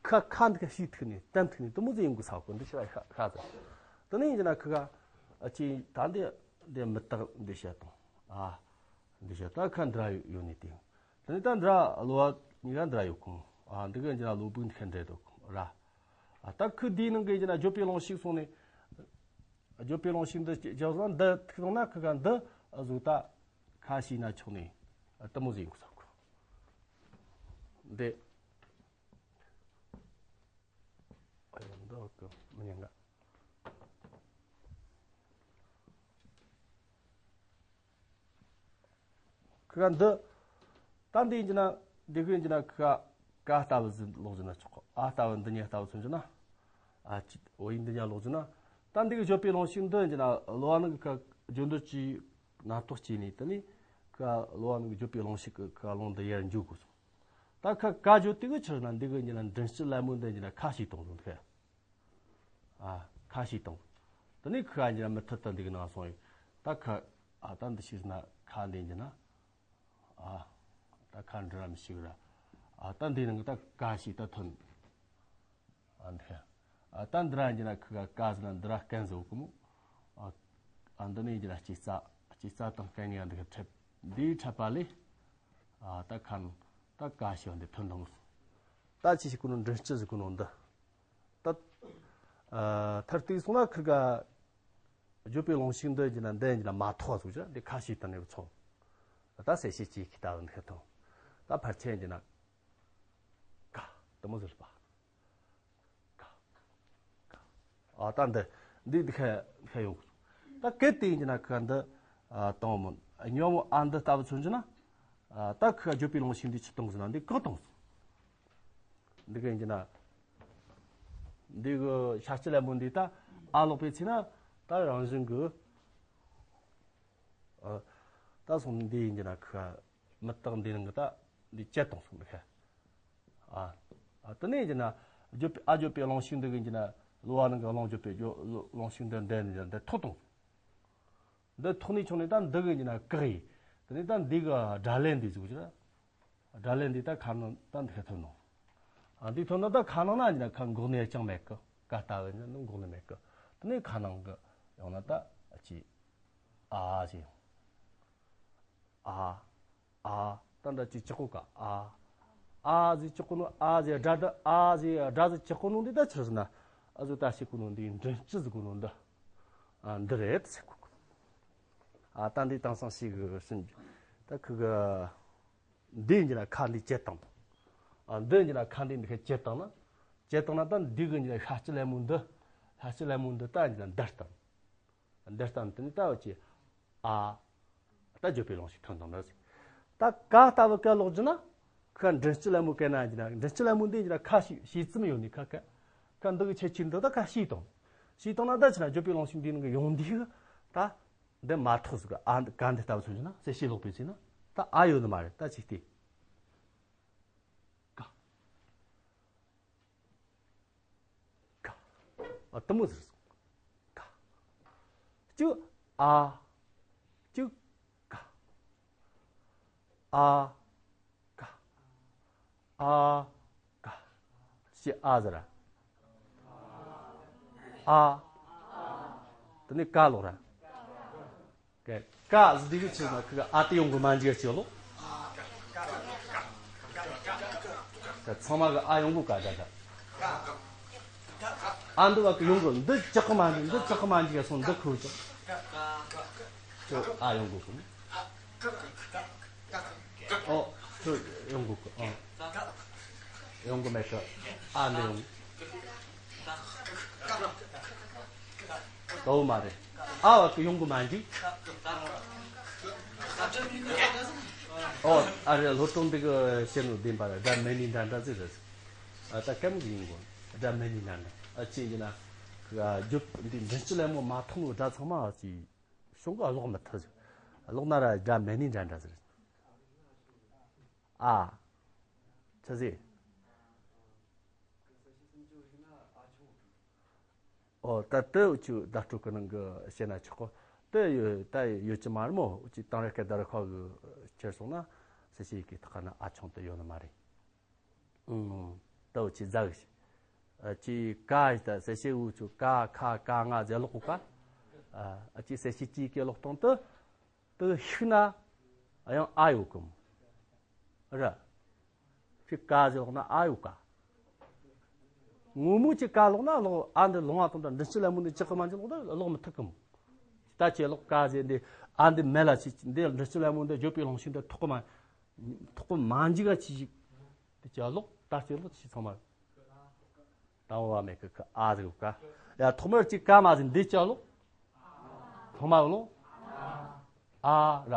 ཁ་ཁ་འདི་ཁ་ཤུས་ཐུག་ནི་བསྟན་ཐུག་ནི་དེ་མོ་ཟིག་ཡིན་གི་ཚ་གོ། འདི་ཤི་ར་ཤ་ཤ་ཚ། དེ་ནས་ཡིན་གྱི་ན་ཁི་ག་ཨ་ཅེ་ད་འདི་འདི་མི་རྟག་འདི་བཤད་དང་། ཨ། འདི་བཤད་ད་ཁ་འདི་ར་ཡོད་ནི་དེ། དེ་ནས་ད་འདྲ་གློ་བ་གཉིས་ཀ་འདྲ་ཡོད་གོ། ཨ། འདི་གི་འདི་ན་གློ་བུར་འདི་ཁ་འདྲེ་འདུག་ར། ཨ། ད་ཁི་འདིའི་ནང་གི་འདི་ན་བརྗོད་པའི་རླུང་ཤུགས་སོང་ནས། བརྗོད་པའི་རླུང་ཤུགས་འདི་རྒྱག་ན་འདི་ཐུག་ན་ཁི་ག་འདི་བཟོ་ད་ཁ་ཤས་ན་ཆོག་ནས་དེ་མོ་ཟིག་གོ་ས་གོ། འདི། ཨ་ཡོ་འདི་གི་མི་ཉན་ག་ཁི་ག་འདི། ད་འདི་ཡིན་གྱི་ན། འདི་གི་ཡིན་གྱི་ན་ཁི་ག་ཀ་ལྟ་བུ་ཟིག་ཀློག་རྒྱུ་ན་ཆོག་གོ། ཨ་ལྟ་བུ་འདི་གཉིས་ལྟ་བུ་མཚོན་རྒྱུ་ན། ཨ་ཅི་འོ་ཡིན་འདི་གཉིས་ཀློག་རྒྱུ་ན། ད་འདི་གི་བརྗོད་པའི་རླུང་ཤུགས་འདི་ཡིན་གྱི་ན་གློ་བ་ནང་གི་ཁ་རྒྱུ་འདི་ཅི་ན་ཐོག་ཅི་ནས་དེ་ནས་ཁི་ག་གློ་བ་ནང་གི་བརྗོད་པའི་རླུང་ཤུགས་གི་ཁི་ག་རླུང་འདི་ཡར་འཇུག་དགོས་སོང་། ད་ཁ་ཀ་བརྗོད་དེ་གི་ཕྱིར་ན་འདི་གི་ཡིན་གྱི་ན་མགྲིན་དཀྱི་ལེབ་མོ་འདི་ཡིན་གྱི་ན་ཁ་ཤས་གཏོང་དགོས་ཁ། ཨ། ཁ་ཤས་བཏང་། དེ་ནས་ཁ་འཇིག་ར་མི་ཐུབ་ད་འདི་གི་ནང་སོང་ཡིན། ད་ཁ། ཨ། ད་འདི་ཤེས་ན་ཁ་འདི་འཇིག་ན། ཨ། ད་ཁ་འདྲི་ར་མི་ཤེས་ར། ཨ། ད་འདི་ནང་གི་ད་ཀ་ཞིག་ད་ཐོན། ཨ། འདི། ཨ། ད་འདི་ར་འཇིག་ན་ཁ་ཀ་ཟེར་ན་འདི་ར་རྐན་ཟེར་གོ་མོ། ཨ། ཨ། འདི་ནས་འཇིག་ན་ལྕེ་རྩ། ལྕེ་རྩ་དང་རྐན་གཉིས་འདི་གི་འཕྲད། འདི་འཕྲད་པ་ལས། ཨ། ད་ཁ། ད་ཀ་ཞིག་འདི་ཐོན་དང་། ད་ཅི་ཞིག་གོ་ནོ་མགྲིན་དཀྱི་ཟེར་གོ་ནོ་འདི། ད། ཨ། མཐར་གཏུགས་སོང་ན་ཁིར་ག་བརྗོད་པའི་རླུང་ཤུགས་འདི་ཡིན་ན་འདི་ཡིན་ན་མ་ཐོགས་སོང་ཅི་འདི་ཁ་ཤས་དང་ནས་ཚོགས། ད་གསལ་བཤད་ཅིག་གི་ལྟ་བུ་འདི་ཐོང་། ད་ཕལ་ཆེར་ཡིན་ན། ཀ། དེ་མོ་ཟེར་པ། ཀ། ཀ། ཨ། ད་འདི། འདི་འདི་ཁ་ཁ་ཡོང་། ད་གལ་ཏེ་ཡིན་ན་ཁ་འདི། ཨ། གཏོང་མོ། ཉོན་མོངས་ཨ་འདི་ལྟ་བུ་མཚོན་གྱི་ན། ཨ། ད་ཁ་བརྗོད་པའི་རླུང་ཤུགས་འདི་ཅི་གཏོང་ཟེར་ན་འདི་ཀ་གཏོང་། འདི་ག་ཡིན་གྱི་ན། འདི་གི་ཤ་སྐྱི་ལེབ་མོ་འདི་ད་ཨ་ལོག་པའི་ཚེ་ན་ད་རང་བཞིན་གི། ཨ། ད་སོང་འདི་ཡིན་གྱི་ན་ཁ་མི་རྟག་འདི་ནང་གི་ད་འདི་བཅད་བཏང་སོང་འདི་ཁ། ཨ། ཨ། དེ་ནས་ཡིན་གྱི་ན་བརྗོད་པའི་ཨ་བརྗོད་པའི་རླུང་ཤུགས་འདི་གི་ཡིན་གྱི་ན་གློ་བ་ནང་གི་རླུང་བརྗོད་པའི་རླུང་ཤུགས་འདི་འདི་འདི་འདི་ཐོགས་བཏང་། འདི་ཐོགས་ནས་ཆོག་ནས་ད་འདི་གི་ཡིན་གྱི་ན་བཀག་ཡིན། དེ་ནས་ད་འདི་གི་སྒྲ་ལེན་འདི་ཟིག་གི། སྒྲ་ལེན་འདི་ད་ཁ་ནང་ད་འདི་ཁ་ཐོན་ནོ། ཨ། འདི་ཐོན་ནོ་ད་ཁ་ནང་ན་ཡིན་ན་ཁ་འགོག་ནས་ཅང་མེད་གི། ཀ་ལྟ་བུ་ཡིན་ན་འགོག་ནས་མེད་གི། དེ་ནས་ཁ་ནང་གི་ཡང་ན་ད་ཅི། ཨ་ཟེར། ཨ། ཨ། ད་འདྲ་ཅི་ཅི་གོ་ཀ། ཨ། ཨ་ཟེར་ཅི་གོ་ནོ། ཨ་ཟེར་སྒྲ་ད། ཨ་ཟེར་སྒྲ་ཟེར་ཅི་གོ་ནོ་འདི་ད་ཆི་ཟེར་ན། ཨ་ཟོ་ད་ཤི་གོ་ནོ་འདི་མགྲིན་དཀྱི་ཟེར་གོ་ནོ་འདི། ཨ། འདི་རེད་ཟེར་གོ། ཨ། ད་འདི་དེང་སང་ཞིག་གི་ཟིན། ད་ཁི་གི། འདི་ཡིན་གྱི་ན་ཁ་འདི་བཅད་བཏང་། ཨ། འདི་ཡིན་གྱི་ན་ཁ་འདི་འདི་ཁ་བཅད་བཏང་ན། བཅད་བཏང་ན་ད་འདི་གི་ཡིན་གྱི་ན་ཤ་སྐྱི་ལེབ་མོ་འདི། ཤ་སྐྱི་ལེབ་མོ་འདི་ད་ཡིན་གྱི་ན་འདར་བཏང་། འདར་བཏང་དེ་ནི་ད་བ་ཅི། ཨ། ད་བརྗོད་པའི་རླུང་ཤུགས་ཐོན་བཏང་ན་ཟིག་ད་ཀ་ལྟ་བུ་ཀ་ལོག་རྒྱུ་ན། ཁ་མགྲིན་དཀྱི་ལེབ་མོ་ཀ་ན་ཡིན་གྱི་ན་མགྲིན་དཀྱི་ལེབ་མོ་འདི་ཡིན་གྱི་ན་ཁ་ཤས་ཤས་ཙམ་ཡོད་ནི་ཁ་ཀ། ཁ་འདི་གི་ཁྱད་ཆོས་འདི་ད་ཁ་ཤས་བཏང་། ཤས་བཏང་ན་ད་ཆི་ན་བརྗོད་པའི་རླུང་ཤུགས་འདི་ནང་གི་ཡོང་འདི་གི་ད། འདི་མ་ཐོགས་ཟིག་ག་ཨ་འདི་ག་འདི་ལྟ་བུ་མཚོན་རྒྱུ་ན་གསལ་བྱེད་ཀློག་པའི་ཚེ་ན་ད་ཨ་ཡོད་ནི་མ་རེད། ད་ཅིག་ལྟོས། ཀ་ཀ་ཨ་དུ་མོ་ཟེར་སོང་། ཀ་ཅུ་ཨ་ཅུ་ཀ་ཨ་ཀ་ཨ་ཀ་ཞེས་ཨ་ཟེར། ཨ། དེ་ནས་ཀ་ལོག་ར། ཀ་ཀ་ཟེར་དུས་ཀྱི་ཆེད་ན་ཁི་ག་ཨ་དེ་ཡོང་གི་མ་འཇིག་ཅིག་ལོ། ད་ཚང་མ་གི་ཨ་ཡོང་གི་ཀ་ད་ད། ཨ་འདི་བ་གི་ཡོང་གི་འདི་ཅག་གི་མ་འཇིག་འདི་ཅག་གི་མ་འཇིག་ཡ་སོང་འདི་ཁུར་ཅག་ཅོ་ཨ་ཡོང་གི་ཀུན། ཨོ་ཁྱོད་ཡོང་གི་ཀུན། ཨོ་ཡོང་གི་མེད་གི། ཨ་འདི་ཡོང་། གའོ་མ་རེད། ཨ་བ་གི་ཡོང་གི་མ་འཇིག་ཨོ་ཨ་རེད། ལྷོ་ཀྲུང་འདི་གི་བཤད་ནོ་བདེན་པ་རེད། སྒྲ་མེད་ནི་འདྲ་འདྲ་ཟིག་རེད། ཨ་ད་ཀམ་གི་ཡིན་གོ། སྒྲ་མེད་ནི་འདྲ་འདྲ། ཨ་ཅི་ཡིན་ན་ཁི་ག་རྒྱུ་འདི་མགྲིན་བཅུ་ལེབ་མོ་མ་མཐོང་ནོ་སྒྲ་ཚང་མ་ཨ་ཅི་བྱུང་གི་ཀློག་མི་ཐུབ་ཟིག་ཀློག་ན་ར་སྒྲ་མེད་ནི་འདྲ་འདྲ་ཟིག་རེད། ཨ་ཆི་ཟིག་ཨོ་ད་དེ་འུ་ཆོ་བརྡ་སྤྲོད་ཀྱི་ནང་གི་བཤད་ན་ཆོག་གོ། དེ་ཡོད་ད་ཡོད་ཀྱི་མ་རེད་མོ། འུ་ཆོ་དེང་རབས་སྐད་བརྡ་ར་ཁ་གི་ཁྱེར་སོང་ན་གསལ་བྱེད་ཀྱི་ཐག་ན་ཨ་ཆུང་དུ་ཡོད་ནི་མ་རེད། ཨུང་ད་འུ་ཆོ་ཟ་གི་ཤི། ཨ་ཅི་ཀ་ཡི་ད་གསལ་བྱེད་འུ་ཆོ་ཀ་ཁ་ག་ང་ཟེར་ཀློག་གོ་ཀ་ཨ་ཅི་གསལ་བྱེད་ཀྱི་སྐད་ཀློག་སྟངས་དེ་དེ་ཤུགས་ན་ཡང་ཨ་ཡོད་གི་མོ། ར། ཁྱོད་ཀ་ཟེར་ལོག་ན་ཨ་ཡོད་ཀ་ངོ་མ་ཅིག་ཀ་ལོག་ན་ལོག་ཨ་འདི་ལོང་བ་དང་འདྲ་མགྲིན་བཅུ་ལེབ་མོ་འདི་ཅག་གི་མ་འཇིག་ལོག་ད་ལོག་མི་ཐུབ་གི་མོ། ད་ཁྱེད་ལོག་ཀ་ཟེར་འདི་ཨ་འདི་མེད་ལ་ཅི་འདི་མགྲིན་བཅུ་ལེབ་མོ་འདི་བརྗོད་པའི་རླུང་ཤིང་འདི་ཐོག་གི་མ་ཐོག་གི་མ་འཇིག་ག་ཅི་ཞིག་འདི་ཅག་ལོག་ད་ཁྱེད་ལོག་ཅི་ཚང་མ། ད་འོ་བ་མེད་གི་ཀ་ཨ་ཟེར་གི་ཀ་ཡ་ཐོག་མར་ཅིག་ཀ་མ་ཟེར་འདི་ཅག་ལོག་ཐོག་མ་བློ། ཨ་ར།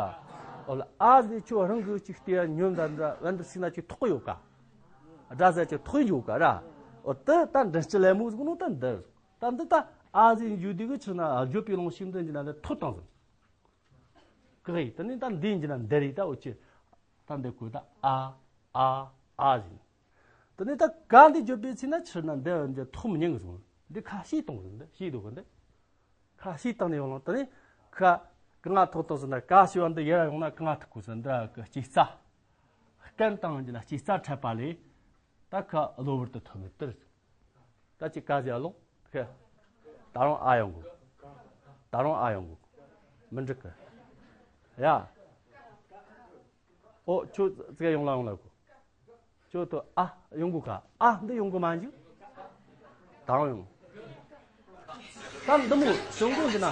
ཨོ་ལ་ཨ་ཟེར་ཁྱོད་རང་གི་ཅིག་ལྟོས་ཡ་ཉོན་དང་འདྲ་བན་དུ་སྲིད་ན་ཅིག་ཐོག་ཡོད་ཀ་སྒྲ་ཟེར་ཅིག་ཐོག་ཡོད་ཀ་ར། ཨོ་དེ་ད་མགྲིན་བཅུ་ལེབ་མོ་ཟིག་ནོ་ད་འདི། ད་འདི་ད་ཨ་ཟེར་འཇུག་དུས་གི་ཆུ་ན་བརྗོད་པའི་རླུང་ཤིང་འདི་འཇི་ན་འདི་ཐོག་དང་ཟིན། ཀི་ཧི་དེ་ནི་ད་འདི་འཇི་ན་འདི་རེད་ད་འོ་ཅི། ད་འདི་ཀོ་ད་ཨ་ཨ་ཨ་ཟིན། དེ་ནི་ད་ག་འདི་བརྗོད་པའི་ཚེ་ན་ཆུ་ན་འདི་འཇི་ཐོག་མི་ཉན་གི་ཟིན། འདི་ཁ་ཤས་གཏོང་ཟིན་འདི་ཤས་འདུག་གི་འདི། ཁ་ཤས་བཏང་ནས་ཡོང་ལ་དེ་ནས་ཁ་གི་ང་ཐོག་ཐོག་ཟེར་ན་ཀ་ཞེས་པ་འདི་ཡར་ཡོང་ན་གི་ང་ཐུག་གོ་ཟེར་འདི་གི་སྐྱེ་རྩ། རྐན་བཏང་རྒྱུ་ན་སྐྱེ་རྩ་འཕྲད་པ་ལས་ད་ཁ་གློ་བུར་དུ་ཐོན་མི་སྟེར། ད་ཅི་ཀ་ཟེར་ལོག་ཁ། ད་རུང་ཨ་ཡོང་གོ། ད་རུང་ཨ་ཡོང་གོ། མི་འགྲིག་གི། ཡ། ཨོ་ཁྱོད་ཙི་ག་ཡོང་ལ་ཡོང་ལ་གོ། ཁྱོད་དོ་ཨ་ཡོང་གོ་ཀ་ཨ་འདི་ཡོང་གོ་མ་འཇུག་དང་ཡོང་། ད་འདི་མོ་བྱུང་གོ་འདི་ན།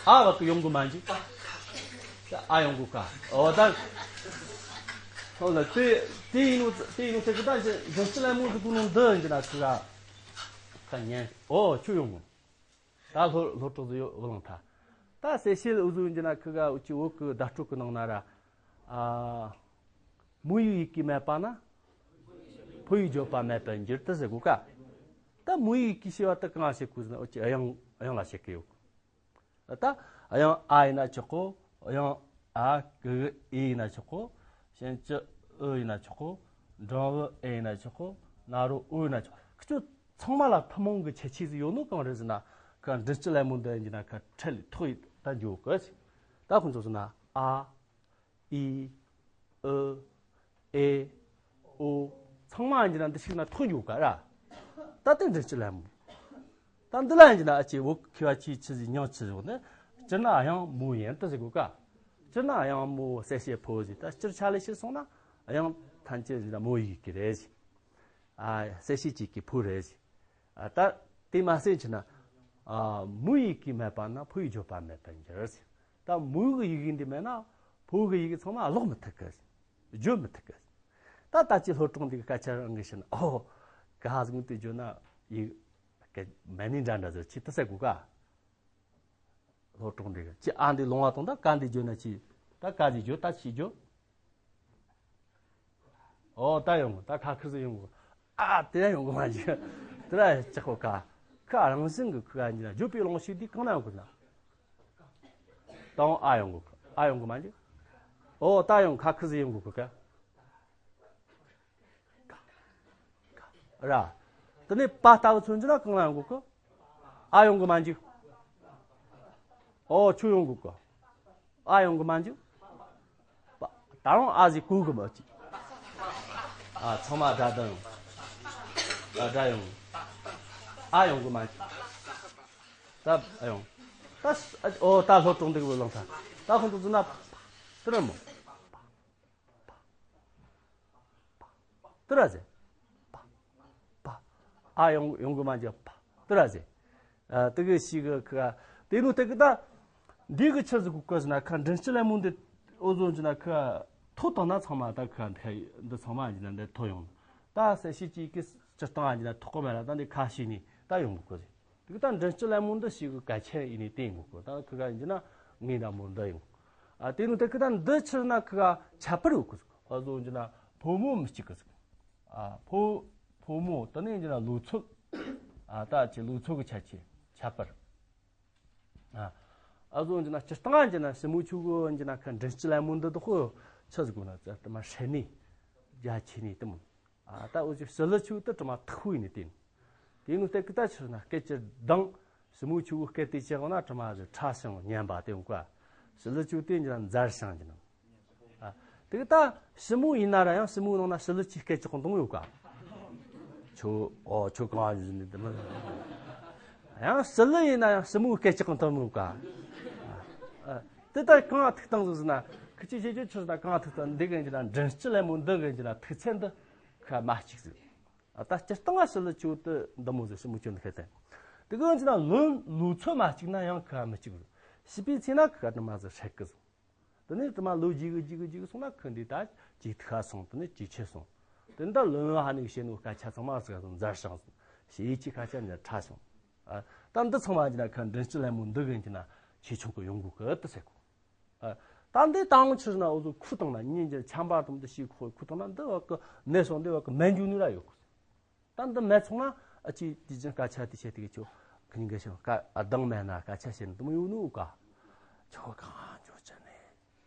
ཨ་བ་ཀི་ཡོང་གོ་མ་འཇུག་ཨ་ཡོང་གོ་ཀ་ཨོ་ད། ཧོ་ལ་དེ་དེ་ཡིན་ནོ་དེ་ཡིན་ནོ་དེ་གི་ད་འདི་སྤྱི་ལ་མོ་དུ་གོ་ནོ་འདི་འདི་ན་ཁི་ག་ད་ཉན་ཨོ་ཁྱོད་ཡོང་གོ། ད་ལྷོ་ལྷོ་ཕྲུག་ཚོ་ཡོད་བླངས་ཐལ། ད་གསལ་བཤད་འུ་ཚོ་ཡིན་གྱི་ན་ཁི་ག་འུ་ཅི་བོད་ཀྱི་བརྡ་སྤྲོད་ཀྱི་ནང་ན་ར། ཨ། མོ་ཡི་ཡི་གེ་མེད་པ་ན། ཕོ་ཡི་བརྗོད་པ་མེད་པར་འགྱུར་ཏེ་ཟེར་གོ་ཀ་ད་མོ་ཡི་ཡི་གེ་ཞེས་པ་ད་གང་བྱེད་དགོས་ཟེར་ན་འུ་ཅི་དབྱངས་དབྱངས་ལ་བྱེད་ཀྱི་ཡོད། ད་དབྱངས་ཨ་ཡིན་ན་ཆོག་གོ། དབྱངས་ཨ་གི་གུ་ཨེ་ཡིན་ན་ཆོག་གོ། ཞན་ཅི་ཨུ་ཡིན་ན་ཆོག་གོ། འགྲེང་བུ་ཨེ་ཡིན་ན་ཆོག་གོ། ན་རོ་ཨུ་ཡིན་ན་ཆོག་ཁི་ཚོ་ཚང་མ་ལ་ཐུན་མོང་གི་ཁྱད་ཆོས་ཟིག་ཡོད་ནོ་གང་རེད་ཟེར་ན། ཁ་མགྲིན་བཅུ་ལེབ་མོ་འདི་ཡིན་ན་ཁ་ཁྲལ་ཐོག་ཡིན་ད་འཇོག་གི་ཟིག་ད་ཁོང་ཚོ་ཟེར་ན་ཨ། ཨི། ཨུ། ཨེ། ཨོ། ཚང་མ་ཡིན་ན་འདི་ཞིག་ན་ཐོག་འཇོག་ག་ར། ད་དེ་མགྲིན་བཅུ་ལེབ་མོ། ད་འདི་ལ་ཡིན་ན་ཨ་ཅེ་བོ་ཁི་བ་ཆི་ཆི་ཟིག་མྱང་ཆི་ཟིག་ནི། སྤྱིར་ན་དབྱངས་མོ་ཡིན་ཏི་ཟེར་གོ་ཀ་སྤྱིར་ན་དབྱངས་མོ་གསལ་བྱེད་ཕོ་ཟིག་ད་སྤྱིར་ཆ་ལས་ཕྱིར་སོང་ན་དབྱངས་ཐམས་ཅད་ཟིག་ན་མོ་ཡི་གེ་རེད་ཟིག་ཨ། གསལ་བྱེད་ཀྱི་གི་ཕོ་རེད་ཟིག་ཨ། ད་དེ་མ་ཟད་ཕྱིར་ན། ཨ། མོ་ཡི་གེ་མེད་པ་ན་ཕོ་ཡི་བརྗོད་པ་མེད་པར་འགྱུར་ཟིག་ད་མོ་གི་ཡི་གེ་འདི་མེད་ན་ཕོ་གི་ཡི་གེ་ཚང་མ་ཀློག་མི་ཐུབ་གི་ཟིག་བརྗོད་མི་ཐུབ་གི་ཟིག་ད་ད་ཅི་ལྷོ་ཀྲུང་འདི་གི་སྐད་ཆ་རང་གི་ཕྱིར་ན་ཨོ། ག་ཟིག་དེ་བརྗོད་ན་ཡི་གེ་མེད་ནི་འདྲ་འདྲ་ཟིག་ཆི་ཏི་ཟེར་གོ་ཀ་ལྷོ་ཀྲུང་འདི་གི་ཅི་ཨ་འདི་ལོང་བ་དང་ད་ཀ་འདི་བརྗོད་ན་ཅི། ད་ཀ་འདི་བརྗོད་ད་ཅི་བརྗོད། ཨོ་ད་ཡོང་གོ་ད་ཁ་ཁིར་ཟིག་ཡོང་གོ་ཨ་དེ་ཡང་ཡོང་གི་མ་འཇུག་དེ་ལ་ཅག་གོ་ཀ་ཁ་རང་བཞིན་གྱི་ཁུ་ག་འཇུག་ན་བརྗོད་པའི་རླུང་ཞིག་དེ་གང་ན་ཡོང་གི་ན། དང་ཨ་ཡོང་གི་ཨ་ཡོང་གི་མ་འཇུག་ཨོ་ད་ཡོང་ཁ་ཁུ་ཟི་ཡོང་གི་ཁུ་ཀ་ར། དེ་ནས་པ་ལྟ་བུ་མཚོན་གྱི་ན་གང་ལ་ཡོང་གི་ཨ་ཡོང་གི་མ་འཇུག་ཨོ་ཆུ་ཡོང་གི་ཨ་ཡོང་གི་མ་འཇུག་ད་རུང་ཨ་ཟི་གུ་གི་མ་ཅིག་ཨ་ཚང་མ་སྒྲ་དང་ཡོང་ཨ་སྒྲ་ཡོང་ཨ་ཡོང་གི་མ་འཇུག་ད་ཨ་ཡོང་ད་ཨོ་ད་ལྷོ་གྲོང་འདུག་བུ་ལོང་ཐ་ད་ཁོང་ཚོ་ཟི་ན་དེ་ར་མོ། དེ་ར་ཟེ། པ། པ། ཨ་ཡོང་ཡོང་གི་མ་འཇུག་པ། དེ་ར་ཟེ། ཨ་དེ་གི་ཞིག་གི་ཁ་དེ་ནུ་དེ་གི་ད། འདི་གི་ཆི་ཟིག་གི་སྐོར་ཟེར་ན་ཁ་མགྲིན་བཅུ་ལེབ་མོ་འདི་འོ་བཟོ་འཇུག་ན་ཁ་ཐོ་བཏང་ན་ཚང་མ་ད་ཁ་འདི་ཚང་མ་འཇུག་ན་འདི་ཐོ་ཡོང་། ད་གསལ་བྱེད་ཀྱི་སྤྱིར་བཏང་འཇུག་ན་ཐོག་གི་མེད་ལ་ད་འདི་ཁ་ཤས་ནི་ད་ཡོང་གི་སྐོར་ཟེ། དེ་གི་ད་མགྲིན་བཅུ་ལེབ་མོ་འདི་ཞིག་གི་གལ་ཆེན་ཡིན་ནི་དེ་ཡིན་གི་སྐོར་ད་ཁ་ག་འཇུག་ན་ངའི་འདྲ་མོ་འདི་ཡོང་། ཨ་དེ་ནུ་དེ་གི་ད་འདི་ཕྱིར་ན་ཁ་ག་ཁྱད་པར་ཡོད་གི་ཟིག་ཨ་བཟོ་འཇུག་ན་ཕོ་མོ་མི་གཅིག་གི་ཟིག་ཨ་ཕོ་ཕོ་མོ་དེ་ནས་འཇུག་ན་ལོ་ཚོད། ཨ་ད་ཅི་ལོ་ཚོད་ཀྱི་ཁྱད་ཆོས་ཁྱད་པར། ཨ་ཨ་བཟོ་འཇུག་ན་སྤྱིར་བཏང་འཇུག་ན་ཞི་མོ་ཆུ་གི་འཇུག་ན་ཁ་མགྲིན་བཅུ་ལེབ་མོ་འདི་དག་ཆི་ཟིག་གོ་ན་ཙ་དེ་མ་ཧྲེ་ནི་རྒྱ་ཆེ་ནི་དེ་མོ། ཨ་ད་འུ་ཅག་ཞི་ལུ་ཆུ་དེ་དྲི་མ་ཐག་པོ་ཡིན་ནི་དེ་ཡིན། དེ་ནུ་སྟེ་ཀི་ད་ཆི་ན་སྐད་ཅིག་དང་ཞི་མོ་ཆུ་བོ་སྐད་དེ་ཅི་གོ་ན་དྲི་མ་ཟི་ཕྲ་ཞིང་སྙན་པ་དེ་འོང་ཀ་ཞི་ལུ་ཆུ་དེ་འཇུག་ན་མཛར་ཞིང་འཇུག་ན། ཨ་དེ་གི་ད་ཞི་མོ་ཡིན་ན་ར་ཡང་ཞི་མོའི་ནང་ན་ཞི་ལུ་ཆུའི་སྐད་ཅིག་གོ་འདོང་ཡོད་ཀ་ཆུ་ཨོ་ཆུ་གང་ཡོད་ནི་དེ་མ་ཡང་ཞི་ལུ་ཡིན་ན་ཡང་ཞི་མོའི་སྐད་ཅིག་གོ་འདོང་ཡོད་ཀ་ཨ་དེ་ད་གང་ཐུག་བཏང་ཟིག་ཟེར་ན་ཁི་ཆི་ཞེ་ཅུ་ཆི་ཟེར་ན་གང་ཐུག་བཏང་འདི་གི་འཇུག་ན་མགྲིན་བཅུ་ལེབ་མོ་འདི་གི་འཇུག་ན་ཐུག་ཚད་འདི་ཁ་མ་གཅིག་ཟིག་ཨ་ད་སྤྱིར་བཏང་ང་ཞི་ལུ་ཆུ་དེ་འདི་མོ་ཟིག་ཞི་མོ་ཆུ་འདི་ཁེ་ཏེ། དེ་གི་འཇུག་ན་ལོ་ལོ་ཚོད་མ་གཅིག་ན་ཡང་ཁ་མི་གཅིག་ཟིག་ཕྱི་པའི་ཚེ་ན་ཁ་དྲི་མ་ཟི་ཧྲེ་གི་ཟིག་དེ་ནས་དྲི་མ་ལོ་རྒྱས་གི་རྒྱས་གི་རྒྱས་གི་སོང་ན་ཁ་འདི་ད་ཇེ་ཐུ་ཁ་སོང་དེ་ནས་ཇེ་ཆེ་སོང་། དེ་ནས་ད་ལོན་ཧ་ནི་གི་བཤད་ནོ་སྐད་ཆ་ཚང་མ་ཟིག་ཟིག་མཛར་ཞིང་ཞེ་ཡི་ཆི་སྐད་ཆ་ནི་ཕྲ་སོང་། ཨ་ད་འདི་ཚང་མ་འཇུག་ན་ཁ་མགྲིན་བཅུ་ལེབ་མོ་འདི་གི་འཇུག་ན་ཆེ་ཆུང་གི་ཡོང་གི་གི་དེ་ཟེར་གོ་ཨ་ད་འདི་དང་ཆི་ཟེར་ན་འུ་ཚོ་ཁུ་བཏང་ན་ཉིན་གྱི་ཆམ་པ་དང་འདི་ཞིག་ཁོ་ཁུ་བཏང་ན་འདི་བ་གི་ནད་སོང་འདི་བ་གི་མེད་འཇུག་ནི་ར་ཡོད་གི་ད་འདི་མེད་སོང་ན་ཨ་ཅི་དེ་ཅི་སྐད་ཆ་དེ་བཤད་དེ་གི་ཆོ་ཁི་ཉིན་གི་ཞིང་ཀ་ཨ་དང་མེད་ན་སྐད་ཆ་བཤད་ནི་དུ་མ་ཡོད་ནོ་ཀ་ཆོ་གང་འཇོག་ཅི་ནས་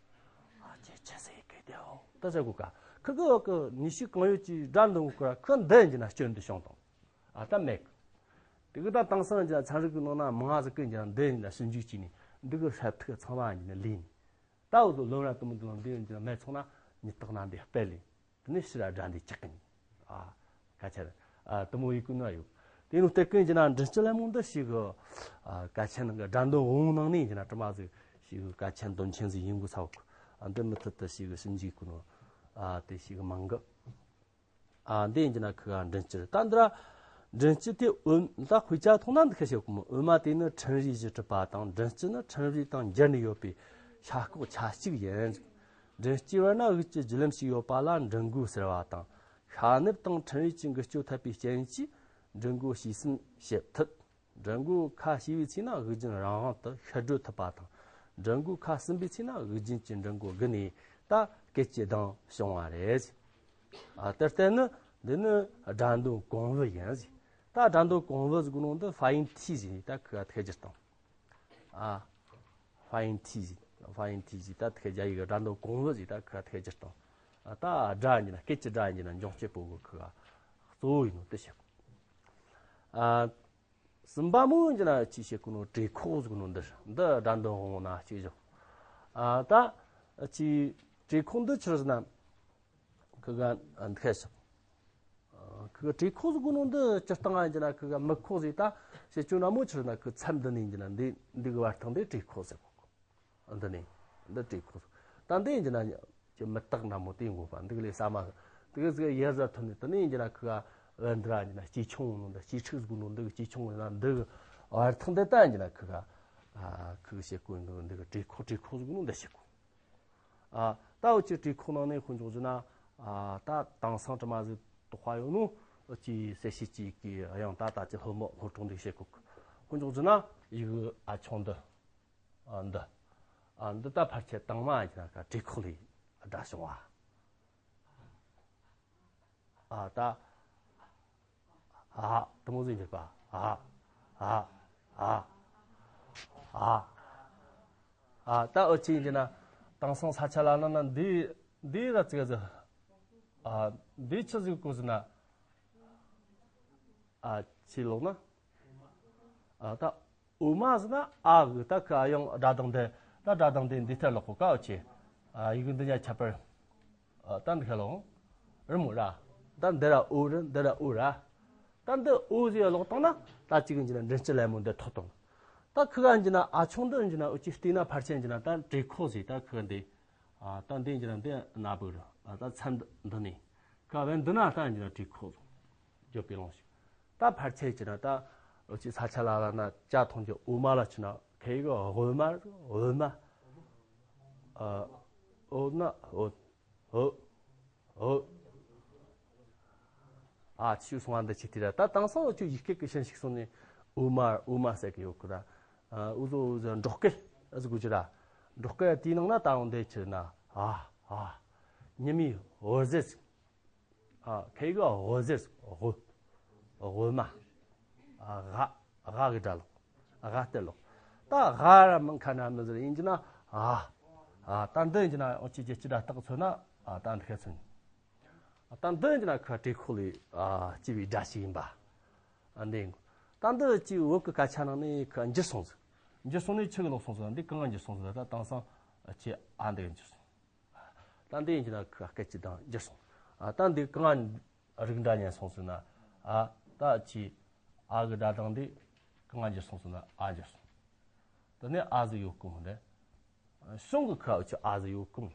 ཨ་ཅི་ཆི་ཟེར་གི་དེའོ་ད་ཟེར་གོ་ཀ་ཁི་གི་བ་གི་ཉི་ཤུ་གང་ཡོད་ཀྱི་དགྲ་འདི་འུ་ཀ་ཁི་འདི་འཇུག་ན་སྐྱོན་འདི་བྱུང་དང་། ཨ་ད་མེད། དེ་གི་ད་དེང་སང་ཀྱི་ཚན་རིག་གི་ནང་ན་མང་ང་ཟིག་གི་ཀྱི་འདི་ཡིན་ན་ཞིབ་འཇུག་བྱས་ནས་འདི་གི་ཧྲ་ཐིག་ཚང་མ་ཡིན་ན་ལས་ནས། ད་འུ་ཚོ་ལོན་ར་དུ་མོ་དུ་ལོན་འདི་ཡིན་ཀྱི་ན་མེད་ཚོང་ན་ཉི་སྟག་ན་འདི་སྤེལ་ལས། དེ་ནས་ཕྱི་ར་དགྲ་འདི་ཅག་གི་ནི། ཨ་ཁ་ཆེར། ཨ་དུ་མོ་ཡི་ཀུན་ན་ཡོད། དེ་ནུ་སྟེ་ཀུན་ཀྱི་ན་མགྲིན་བཅུ་ལེབ་མོ་འདི་ཞིག་གི། ཨ་ཀ་ཆེན་ནང་གི་དགྲ་འདོད་འོང་ནང་ནས་ཀྱི་ན་དྲི་མ་ཟིག་ཞིག་གི་ཀ་ཆེན་དོན་ཆེན་ཟིག་ཡིན་དགོས་ས་འོག་ཨ་འདི་མུ་མཐུད་དུ་ཞིག་གི་ཞིབ་འཇུག་གི་ནོ། ཨ་དེ་ཞིག་གི་མང་གི། ཨ་འདི་ཡིན་གྱི་ན་ཁུ་ག་མགྲིན་བཅུ་ད་འདི་ར། མགྲིན་བཅུ་དེ་འོད་ད་དཔེ་ཆ་མཐོང་ན་འདི་ཁ་ཤས་གོ་མོ་འོད་མ་དེ་ནི་ཕྲིན་རིས་བཞི་གྲུབ་པ་དང་མགྲིན་བཅུ་ནི་ཕྲིན་རིས་དང་འབྱར་ནས་ཡོད་པའི་ཤ་ཁོག་ཆ་གཅིག་ཡིན། མགྲིན་བཅུའི་བར་ན་དབུགས་ཀྱི་བརྒྱུད་ལམ་ཞིག་ཡོད་པ་ལ་མགྲིན་མགོ་ཟེར་བ་དང་། ཤ་ནབ་དང་ཕྲིན་རིས་ཀྱི་འགུལ་སྐྱོད་འཐད་པའི་རྐྱེན་གྱིས་མགྲིན་མགོ་ཕྱིས་ཟིན་བྱེད་ཐུབ། མགྲིན་མགོ་ཁ་ཕྱེ་བའི་ཚེ་ན་དབུགས་རྒྱུན་རང་དབང་དུ་ཤར་བགྲོད་ཐུབ་པ་དང་། མགྲིན་མགོ་ཁ་ཟིན་པའི་ཚེ་ན་དབུགས་རྒྱུན་གྱི་མགྲིན་མགོ་བརྒྱུད་ནས་ད་སྐད་ཀྱི་གདངས་བྱུང་བ་རེད། ཨ་དེར་བརྟེན་ནི་འདི་ནི་སྒྲ་འདོན་གོང་བུ་ཡིན་ཟེར། ད་སྒྲ་འདོན་གོང་བུ་ཟེར་གོ་ནོ་འདི་ཧྥ་ཡིན་ཐི་ཟེར་ནས་ད་ཁུ་ག་ཐད་ཀྱི་སྟངས། ཨ་ཧྥ་ཡིན་ཐི་ཟེར་ཧྥ་ཡིན་ཐི་ཟེར་ད་ཐད་རྒྱ་ཡིག་གི་སྒྲ་འདོན་གོང་བུ་ཟེར་ད་ཁུ་ག་ཐད་ཀྱི་སྟངས། ཨ་ད་སྒྲ་ཡིན་ན་སྐད་ཀྱི་སྒྲ་ཡིན་ན་འབྱུང་སྐྱེད་པོ་གི་ཁུ་ག་གཙོ་བོ་ཡིན་ནོ་དེ་བཤད། ཨ། གསུམ་པ་མོ་ཡིན་གྱི་ན་ཅི་བྱེད་གོ་ནོ་གྲོས་ཁོག་ཟེར་གོ་ནོ་འདི་འདི་སྒྲ་འདོན་དབང་ན་གཅིག་བཞག་ཨ་ད་ཅི་གྲོས་ཁོག་འདི་ཆི་ཟེར་ན་ཁུ་ག་འདི་ཤ་ཁུ་ག་གྲོས་ཁོག་ཟེར་གོ་ནོ་འདི་སྤྱིར་བཏང་ཡིན་གྱི་ན་ཁུ་ག་མི་ཁོག་ཟེར་ད་བྱེད་ཅུང་ན་མོ་ཆི་ཟེར་ན་ཁུ་ཚད་འདི་ནས་ཡིན་གྱི་ན་འདི་འདི་གི་བར་ཐག་འདི་གྲོས་ཁོག་ཟེར་གོ། འདི་ནས་འདི་གྲོས་ཁོག་ད་འདི་ཡིན་གྱི་ན་ཅི་མི་རྟག་ན་མོ་དེ་འགོག་པ་འདི་གི་ལས་ས་མ་དེ་གི་ཟིག་ཡར་ཟ་ཐོན་ནས་དེ་ནས་ཡིན་གྱི་ན་ཁུ་ག་འདི་ར་ཡིན་གྱི་ན་སྐྱེ་ཆུང་ནོ་འདི་སྐྱེ་ཕྲུག་ཟིག་ནོ་འདི་གི་སྐྱེ་ཆུང་ཡིན་ན་འདི་གི་བར་ཐག་འདི་ད་ཡིན་གྱི་ན་ཁུ་ག་ཁུ་གི་བྱེད་གོ་འདི་གི་གྲོས་ཁོག་གྲོས་ཁོག་ཟིག་ནོ་འདི་བྱེད་གོ་ཨ་ད་འུ་ཅི་གྲོས་ཁོག་ནང་ནས་ཁོ་འཇོག་ཟིན་ན་ཨ་ད་དེང་སང་དྲི་མ་ཟིག་དོགས་པ་ཡོད་ནོ་ཅི་གསལ་བྱེད་ཅིག་གི་ཡང་ད་ད་ཅི་ལྷོ་མོ་ལྷོ་གྲོང་འདི་བྱེད་གོ་ཁོ་འཇོག་ཟིན་ན་ཡི་གི་ཨ་ཆུང་འདི། ཨ་འདི། ཨ་འདི་ད་ཕལ་ཆེར་དང་མ་ཡིན་ན་ཀ་གྲོས་ཁོག་ལས་སྒྲ་བྱུང་བ། ཨ་ད། ཨ་དེ་མོ་ཟིག་འགྱུར་བ། ཨ་ཨ་ཨ་ཨ་ཨ། ད་འུ་ཅི་ཡིན་གྱི་ན་དེང་སང་ས་ཆ་ལ་ན་ན་འདི་འདི་ར་ཙིག་ཟིག་ཨ་འདི་ཆི་ཟིག་གོ་ཟིག་ན། ཨ་ཅི་ལོག་ན། ཨ་ད་འོ་མ་ཟེར་ན་ཨ་གི་ད་ཁ་ཡང་སྒྲ་གདངས་འདི་ད་སྒྲ་གདངས་འདི་འདི་ལྟར་ལོག་གོ་ཀ་འུ་ཅི། ཨ་ཡི་གེ་འདི་ཉ་ཁྱད་པར། ཨ་ད་འདི་ཁ་ལོག་རི་མོ་ར། ད་འདི་ར་འོ་རི་འདི་ར་འོ་ར། ད་འདི་འོ་ཟེར་ལོག་བཏང་ན་ད་ཅིག་ཡིན་གྱི་ན་མགྲིན་བཅུ་ལེབ་མོ་འདི་ཐོག་བཏང་། ད་ཁི་ག་ཡིན་གྱི་ན་ཨ་ཆུང་འདི་ཡིན་གྱི་ན་འུ་ཅི་བལྟས་ན་ཕལ་ཆེར་ཡིན་གྱི་ན་ད་བྲིས་ཁོག་ཟེར། ད་ཁི་ག་འདི། ཨ་ད་འདི་ཡིན་གྱི་ན་འདི་ན་བུ་ར། ཨ་ད་མཚམས་འདི་ནས་ཁ་བན་འདི་ན་ད་ཡིན་གྱི་ན་བྲིས་ཁོག་ཟེར། བརྗོད་པའི་ལུང་ཞིག་ད་ཕལ་ཆེར་གྱི་ན་ད་འུ་ཅི་ས་ཆ་ལ་ལ་ན་ཅ་མཐོང་རྒྱུ་འོ་མ་ལ་ཆུ་ན་ཁེ་གི་འོ་མ་འོ་མ། ཨ་འོ་ན་འོ་འོ་འོ། ཨ་ཆུ་སོང་བ་འདི་ཆི་དེ་ར། ད་དེང་སང་འུ་ཆོ་ཡིག་སྐད་ཀྱི་ཤན་ཞིག་སོང་ནས་འོ་མ་འོ་མ་ཟེར་གི་ཡོད་གི་ར། ཨ་འུ་ཟོ་འུ་ཟོ་འབྲོག་སྐད་ཨ་ཟིག་གོ་ཅི་ར། འབྲོག་སྐད་དེའི་ནང་ན་ད་འོང་འདི་ཆི་ན་ཨ་ཨ་ཉི་མའི་འོད་ཟེར་ཟིག་ཨ་ཁེ་གི་འོད་ཟེར་འོ་འོ་མ། ཨ་ཝ་ཝ་གི་སྒྲ་ལོག་ཝ་སྟེ་ལོག་ད་ཝ་ར་མིན་ཁ་ན་མི་ཟེར་ཡིན་གྱི་ན། ཨ་ཨ་ད་འདི་ཡིན་གྱི་ན་འུ་ཅི་རྒྱལ་སྤྱི་སྒྲ་རྟགས་མཚོན་ན་ཨ་ད་འདི་ཁ་མཚོན། ད་འདི་ཡིན་གྱི་ན་ཁ་བྲིས་ཁོག་ལས་ཨ་སྐྱེ་བའི་སྒྲ་ཞིག་ཡིན་པ། ཨ་འདི་ཡིན། ད་འདི་ཅི་བོད་ཀྱི་སྐད་ཆ་ནང་ནས་ཁ་འགྱུར་སོང་ཟིག་འགྱུར་སོང་ནས་ཆི་གི་ལོག་སོང་ཟིག་འདི་གང་ང་འགྱུར་སོང་ཟིག་ད་དེང་སང་ཨ་ཅི་ཨ་འདི་གི་འགྱུར་སོང་། ད་འདི་ཡིན་གྱི་ན་ཁ་སྐད་ཀྱི་གདངས་འགྱུར་སོང་། ཨ་ད་འདི་གང་ང་རིགས་འདྲ་ཉན་སོང་ཟིག་ན། ཨ་ད་ཅི་ཨ་གི་སྒྲ་གདངས་འདི་གང་ང་འགྱུར་སོང་ཟིག་ན་ཨ་འགྱུར་སོང་། དེ་ནས་ཨ་ཟིག་ཡོད་གོ་འདི། གཞུང་གི་ཁ་འུ་ཆོ་ཨ་ཟིག་ཡོད་གོ།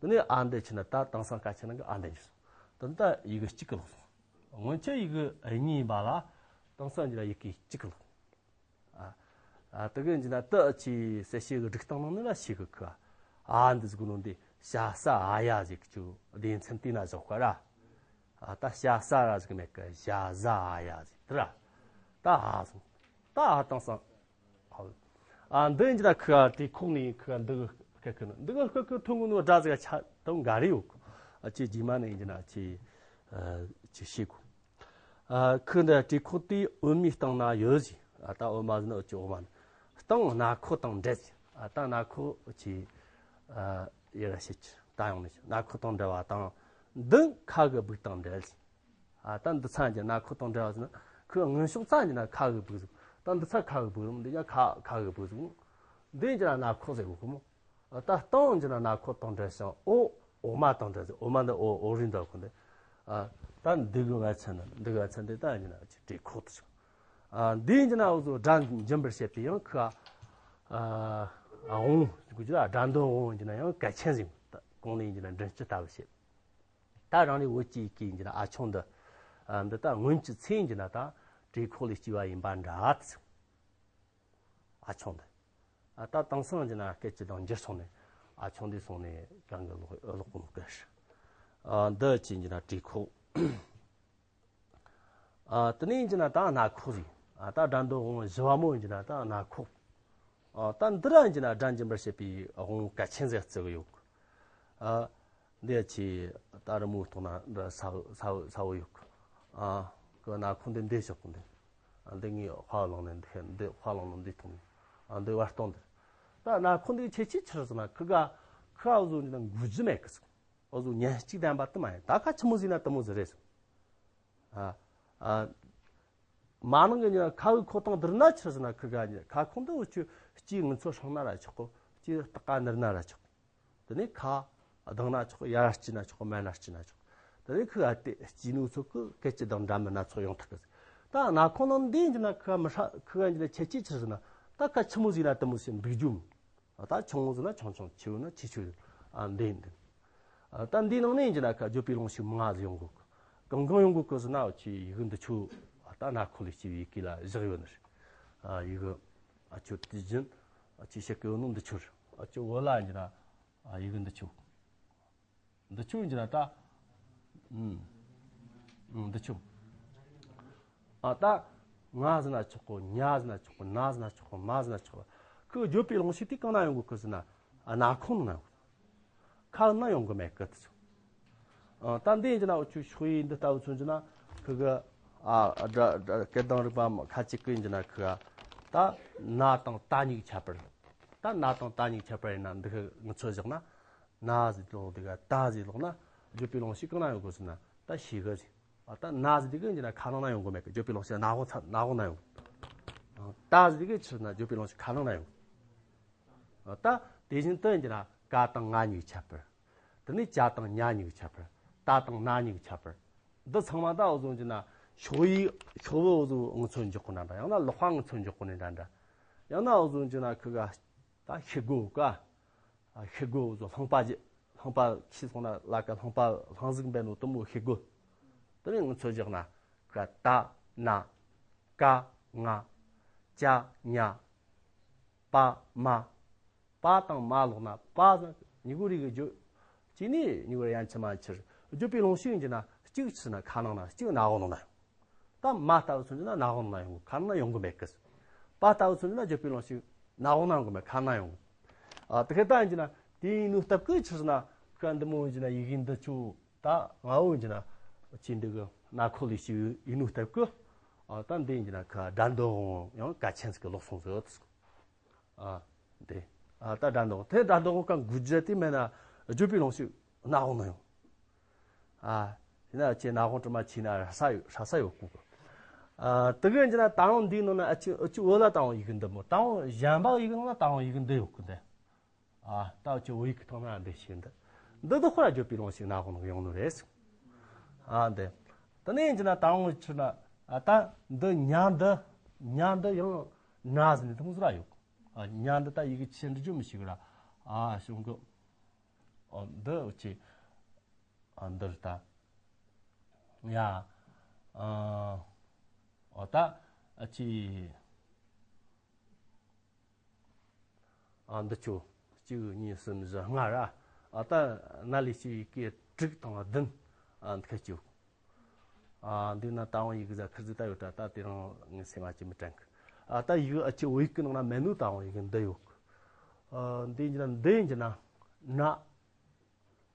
དེ་ནས་ཨ་འདི་ཆི་ན་ད་དེང་སང་སྐད་ཆ་ནང་གི་ཨ་འདི་འགྱུར་སོང་། དེ་ནས་ད་ཡི་གེ་གཅིག་གི་ལོག་སོང་། སྔོན་ཆད་ཡི་གེ་གཉིས་ཡིན་པ་ལ་དེང་སང་འགྱུར་ཡི་གེ་གཅིག་གི་ལོག་སོང་། ཨ་ཨ་དེ་གི་འགྱུར་ན་ད་ཅི་གསལ་བྱེད་ཀྱི་སྒྲིག་སྟངས་ནང་ནས་ལ་ཤེས་གི་ཁ། ཨ་འདི་ཟིག་ནོ་འདི་ཤ་ས་ཨ་ཡ་ཟིག་ཆུ་སྡེ་ཚན་དེ་ན་བཞག་ག་ར། ཨ་ད་ཤ་ས་ར་ཟིག་མེད་གི་ཤ་ཟ་ཨ་ཡ་ཟིག་དེ་ར། ད་ཨ་སོང་། ད་ཨ་དེང་སང་། ཨ་འདི་ཡིན་གྱི་ན་ཁི་ག་བྲིས་ཁོག་ནས་ཁི་ག་འདི་གི་སྐད་ཁི་ནི་འདི་གི་སྐད་ཁི་ཐོན་གི་ནོ་སྒྲ་ཟིག་ཆ་དང་འགའ་རེ་ཡོད་གི། ཨ་ཅི་རྗེས་མ་ནས་ཡིན་གྱི་ན་ཅི་ཨ་ཅི་ཤེས་གོ། ཨ་ཁི་འདི་བྲིས་ཁོག་དེ་འོ་མའི་སྟེང་ན་ཡོད་ཟེར། ཨ་ད་འོ་མ་ཟེར་ན་འུ་ཅི་འོ་མ་ནི། སྟེང་ན་ཁོ་དང་འབྲེལ་ཟེར། ཨ་ད་ན་ཁོ་ཅི་ཨ་ཡི་ར་ཤེས་ཀྱི་ད་ཡོང་ནས་ན་ཁོ་དང་འབྲེལ་བ་དང་། མདུན་ཁ་གི་སྦུག་དང་འབྲེལ་ཟེར། ཨ་ད་འདི་ཚ་གྱི་ན་ཁོ་དང་འབྲེལ་བ་ཟེར་ན་ཁོའི་སྔོན་ཕྱོགས་ཚ་གྱི་ན་ཁ་གི་སྦུག་ཟེར། ད་འདི་ཚ་ཁ་གི་སྦུག་རུང་འདི་ཡང་ཁ་ཁ་གི་སྦུག་ཟེར། འདི་གྱི་ན་ན་ཁོ་ཟེར་གོ་གི་མོ། ཨ་ད་སྟེང་གྱི་ན་ན་ཁོ་དང་འབྲེལ་ཞིང་འོ་འོ་མ་དང་འབྲེལ་ཟེར། འོ་མ་འདི་འོ་འོ་རིང་འདྲ་གོ་འདི། ཨ་ད་འདི་གི་བ་ཚན་ནི་འདི་གི་བ་ཚན་འདི་ད་གྱི་ན་ཅི་བྲིས་ཁོག་ཏུ་ཆུག་ཨ་འདི་གྱི་ན་འུ་ཚོ་སྒྲ་འབྱིན་པར་བྱེད་པའི་ཡང་ཁ་ཨ་ཨ་འོང་གི་ཅི་ལ་སྒྲ་འདོན་འོང་གྱི་ན་ཡང་གལ་ཆེན་ཟིན། གོང་ནས་ཡིན་གྱི་ན་མགྲིན་བཅུ་ལྟ་བུ་བྱེད། ད་རང་རེ་བོད་ཀྱི་ཡི་གེ་ཡིན་གྱི་ན་ཨ་ཆུང་འདི། ཨ་འདི་ད་སྔོན་གྱི་མཚན་ཡིན་གྱི་ན་ད་བྲིས་ཁོག་ལས་སྐྱེ་བ་ཡིན་པ་འདྲ། ཨ་ཆུང་འདི། ཨ་ད་དེང་སང་གྱི་ན་སྐད་ཀྱི་གདངས་འགྱུར་སོང་ནས་ཨ་ཆུང་འདི་སོང་ནས་གང་གི་ལོག་ལོག་གོ་སྐད། ཨ་འདི་ཅི་ཡིན་གྱི་ན་བྲིས་ཁོག་ཨ་དེ་ནས་ཡིན་གྱི་ན་ད་ན་ཁོག་ཟིག་ཨ་ད་སྒྲ་འདོན་དབང་བཞི་བ་མོ་ཡིན་གྱི་ན་ད་ན་ཁོག་ཨ་ད་འདི་ར་ཡིན་གྱི་ན་སྒྲ་འབྱིན་པར་བྱེད་པའི་དབང་གལ་ཆེན་ཟིག་བརྩི་གི་ཡོད། ཨ་འདི་ཅི་ད་རི་མོ་ཐོག་ན་འདི་ས་བོ་ས་བོ་ས་བོ་ཡོད་གི། ཨ་གི་ན་ཁོག་འདི་འདི་ཞོག་གི་འདི། ཨ་འདི་ངའི་དཔའ་བོ་ལངས་ནས་འདི་འདི་དཔའ་བོ་ལངས་ནས་འདི་ཐོག་ནས། ཨ་འདི་བར་སྟོང་འདི། ད་ན་ཁོག་འདི་ཆེ་ཆེ་ཆི་རེད་ཟེར་ན་ཁི་ག་ཁི་ག་བཟོ་འདི་ན་འགུལ་རྒྱུ་མེད་གི་ཟིག་འུ་ཚོ་ཉན་གཅིག་ལྡན་པ་དེ་མ་ཡིན། ད་ཁ་ཆི་མོ་ཟིག་ན་དེ་མོ་ཟིག་རེད་ཟེར། ཨ་ཨ་མ་ནང་གི་ཉིན་ཁ་བའི་ཁོ་ཐང་བསྡུར་ན་ཆི་ཟེར་ན་ཁི་ག་ཉིན་ཁ་ཁོང་དུ་འུ་ཆུ་སྐྱེས་ངུ་ཚོ་སྲང་ན་ར་ཆོག་གོ། སྐྱེས་སྟག་ག་ནར་ན་ར་ཆོག་དེ་ནས་ཁ་གདང་ན་ཆོག་གོ། ཡར་སྐྱེས་ན་ཆོག་གོ། མར་ན་སྐྱེས་ན་ཆོག་དེ་ནས་ཁི་ག་དེ་སྐྱེས་ནུ་ཚོ་གི་སྐད་ཀྱི་གདངས་འདྲ་མིན་སྣ་ཚོགས་ཡོང་ཐུབ་གི། ད་ན་ཁོང་ནང་འདི་ཡིན་ན་ཁི་ག་མི་ཧྲ་ཁི་ག་ཉིན་ཁྱེད་ཀྱིས་ཆི་ཟེར་ན་ད་ཁ་ཆི་མོ་ཟིག་ན་དེ་མོ་ཟིག་འདུག་རྒྱུ། ད་ཆུང་ངུ་ཟེར་ན་ཆུང་ཆུང་། ཆེ་བོ་ན་ཆེ་ཆུང་། ཨ་འདི་འདི། ད་འདིའི་ནང་ནས་ཡིན་གྱི་ན་ཁ་བརྗོད་པའི་ལུང་ཞིག་མང་ང་ཟིག་ཡོང་གོ། གང་གང་ཡོང་གོ་གི་ཟེར་ན་འུ་ཆོའི་ཡི་གེ་འདི་ཆོ་ད་ན་ཁོ་ལས་སྐྱེས་པའི་ཡི་གེ་ལ་བཞག་ཡོད་ནི་རེད། ཡི་གེ་ཨ་ཆོ་དེ་བཞིན་ཨ་ཆོས་བཤད་གི་ཡོད་ནོ་འདི་ཆོ་རེད། ཨ་ཆོ་བོད་ལ་ཡིན་གྱི་ན་ཡི་གེ་འདི་ཆོ། འདི་ཆོ་ཡིན་ན་ད། ཨུམ། ཨུམ། འདི་ཆོ། ཨ་ད། ང་ཟེར་ན་ཆོག་གོ། ཉ་ཟེར་ན་ཆོག་གོ། ན་ཟེར་ན་ཆོག་གོ། མ་ཟེར་ན་ཆོག་གོ། ཁོའི་བརྗོད་པའི་ལུང་ཞིག་དེ་གང་ན་ཡོང་གོ་གི་ཟེར་ན། ཨ་ན་ཁོང་ན་ཡོང་གོ། ཁ་ན་ཡོང་གི་མེད་གི་དེ་ཆོ། ཨ་ད་འདི་ཡིན་ན་འུ་ཆོ་ཤོག་ཡིག་འདི་ལྟ་བུ་མཚོན་གྱི་ན་ཁི་གི། ཨ་སྒྲ་སྒྲ་སྐད་གདངས་རིག་པ་ཁ་ཅིག་གི་ཡིན་གྱི་ན་ཁི་ག་ད་ན་དང་ད་གཉིས་ཁྱད་པར། ད་ན་དང་ད་གཉིས་ཁྱད་པར་ཡིན་ན་འདི་གི་ངི་ཚོ་བཞག་ན་ན་ཟེར་ལོག་འདི་ག་ད་ཟེར་ལོག་ན་བརྗོད་པའི་རླུང་ཤུགས་གང་ན་ཡོང་དགོས་ཟེར་ན་ད་ཤེས་གི་ཟེར། ཨ་ད་ན་ཟེར་འདི་གི་ཡིན་གྱི་ན་ཁ་ནང་ན་ཡོང་དགོས་མེད་གི། བརྗོད་པའི་རླུང་ཤུགས་ན་གོ་ཚ་ན་གོ་ན་ཡོང་གི། ད་ཟེར་འདི་གི་ཕྱིར་ན་བརྗོད་པའི་རླུང་ཤུགས་ཁ་ནང་ན་ཡོང་གི། ད་དེ་བཞིན་དུ་ཡིན་གྱི་ན་ཀ་དང་ང་གཉིས་ཀྱི་ཁྱད་པར། དེ་ནས་ཅ་དང་ཉ་གཉིས་ཀྱི་ཁྱད་པར། ཏ་དང་ན་གཉིས་ཀྱི་ཁྱད་པར། འདི་ཚང་མ་ད་འུ་ཟོ་གྱི་ན་ཤོག་ཡིག་ཤོག་བུ་འུ་ཟོ་ངི་ཚོ་འཇོག་གོ་ན་འདྲ། ཡང་ན་ལག་པ་ངི་ཚོ་འཇོག་གོ་ནི་འདྲ་འདྲ། ཡང་ན་འུ་ཟོ་གྱི་ན་ཁི་ག་ད་ཤེལ་སྒོ་ཀ་ཤེལ་སྒོ་འུ་ཟོ་རླངས་པ་ཇི་རླངས་པ་ཁྱི་སོང་ན་ལ་ཀ་རླངས་པ་རླངས་གཟུགས་འབེན་ནོ་དུ་མོ་ཤེལ་སྒོ། དེ་ནས་ངི་ཚོ་བཞག་ན་ཀ་ཏ་ན་ཀ་ང་ཅ་ཉ་པ་མ། པ་དང་མ་ལོག་ན་པ་ཟེར་ཉི་གུ་རིགས་ཀྱི་བརྗོད། གཅིག་ནི་ཉི་གུ་ར་ཡན་ཆད་མ་ཕྱིར་བརྗོད་པའི་རླུང་ཤུགས་ཡིན་གྱི་ན་གཅིག་ཕྱིར་ན་ཁ་ནང་ན་གཅིག་ན་འོག་ནང་ན་ཡོང་། ད་མ་ལྟ་བུ་ཚུན་ཆད་ན་ན་འོག་ནང་ན་ཡོང་གི། ཁ་ནང་ན་ཡོང་གི་མེད་གི། པ་ལྟ་བུ་ཚུན་ཆད་ན་བརྗོད་པའི་རླུང་ཤུགས་ན་འོག་ན་ཡོང་གི་མེད། ཁ་ནང་ན་ཡོང་གི། ཨ་དེ་ཁ་ད་ཡིན་གྱི་ན་དེ་ཡིན་ནོ་སྟབས་ཀྱིས་ཕྱིར་ན་ཁ་འདི་མོ་ཡིན་གྱི་ན་ཡི་གེ་འདི་ཆུ་ད་ང་འོ་ཡིན་གྱི་ན་ཅི་འདི་གི་ན་ཁོ་ལི་ཤི་ཡིན་ནོ་སྟབས་ཀྱིས། ཨ་ད་འདི་ཡིན་གྱི་ན་ཁ་དགྲ་འདུལ་དབང་ཡང་གལ་ཆེན་ཟིག་གི་ལོག་སོང་ཟིག། ཨ་དེ་ཨ་ད་དགྲ་འདུལ་དེ་དགྲ་འདུལ་ཀ་འགུལ་རྒྱུ་དེ་མེད་ན་བརྗོད་པའི་རླུང་ཤུགས་ན་འོག་ན་ཡོང་། ཨ་དེ་ན་ཁྱེད་ན་འོག་དྲི་མ་ཆེ་ན་ར་ས་ཡོད་ཧྲ་ས་ཡོད་གོ་གི། ཨ་དེ་གི་འཇི་ན་ད་འོང་འདིའི་ནང་ན་ཨ་ཅི་ཨ་ཅི་འོ་ལ་ད་འོང་ཡི་གེ་འདི་མོ་ད་འོང་གཞན་པ་ཡི་གེ་ནང་ན་ད་འོང་ཡི་གེ་འདི་ཡོད་གི་འདི། ཨ་ད་ཨ་ཅི་འོ་ཡི་གེ་ཐོག་ན་འདི་ཤེས་འདི་འདི་དུ་ཁོ་ར་བརྗོད་པའི་རླུང་ཤུགས་ན་འོག་ན་ཡོང་ནོ་རེད། ཨ་འདི་དེ་ནས་འཇི་ན་ད་འོང་ཆུ་ན་ཨ་ད་འདི་ཉ་འདི་ཉ་འདི་ཡང་ན་ཟེར་ནས་དུ་མོ་ཟེར་ར་ཡོད། ཨ་ཉ་འདི་ད་ཡི་གེ་ཆེ་འདྲི་རྒྱུ་མི་ཤེས་གི་ར། ཨ་བྱུང་གི། ཨ་འདི་ཨུ་ཆི། ཨ་འདིར་ད། ཡ། ཨ་ཨོ་ད་ཨ་ཆི། ཨ་འདི་ཆུ། གཅིག་གཉིས་གསུམ་བཞི་ལྔ་ར། ཨ་ད་ན་ལི་ཆི་ཡི་གེ་དྲུག་དང་བདུན། ཨ་འདི་ཁ་ཆུ། ཨ་འདི་ན་ཏ་ཝང་ཡིག་ཟ་ཁིར་ཟི་ད་ཡོད་ད། ད་དེ་རིང་ངས་སེམས་མ་ཅི་མི་དྲན་གི། ཨ་ད་ཡིག་ཨ་ཅི་འོ་ཡིག་གི་ནང་ན་མེད་ནོ་ཏ་ཝང་ཡིག་འདི་ཡོད་གི། ཨ་འདི་ཡིན་གྱི་ན་འདི་ཡིན་གྱི་ན་ན་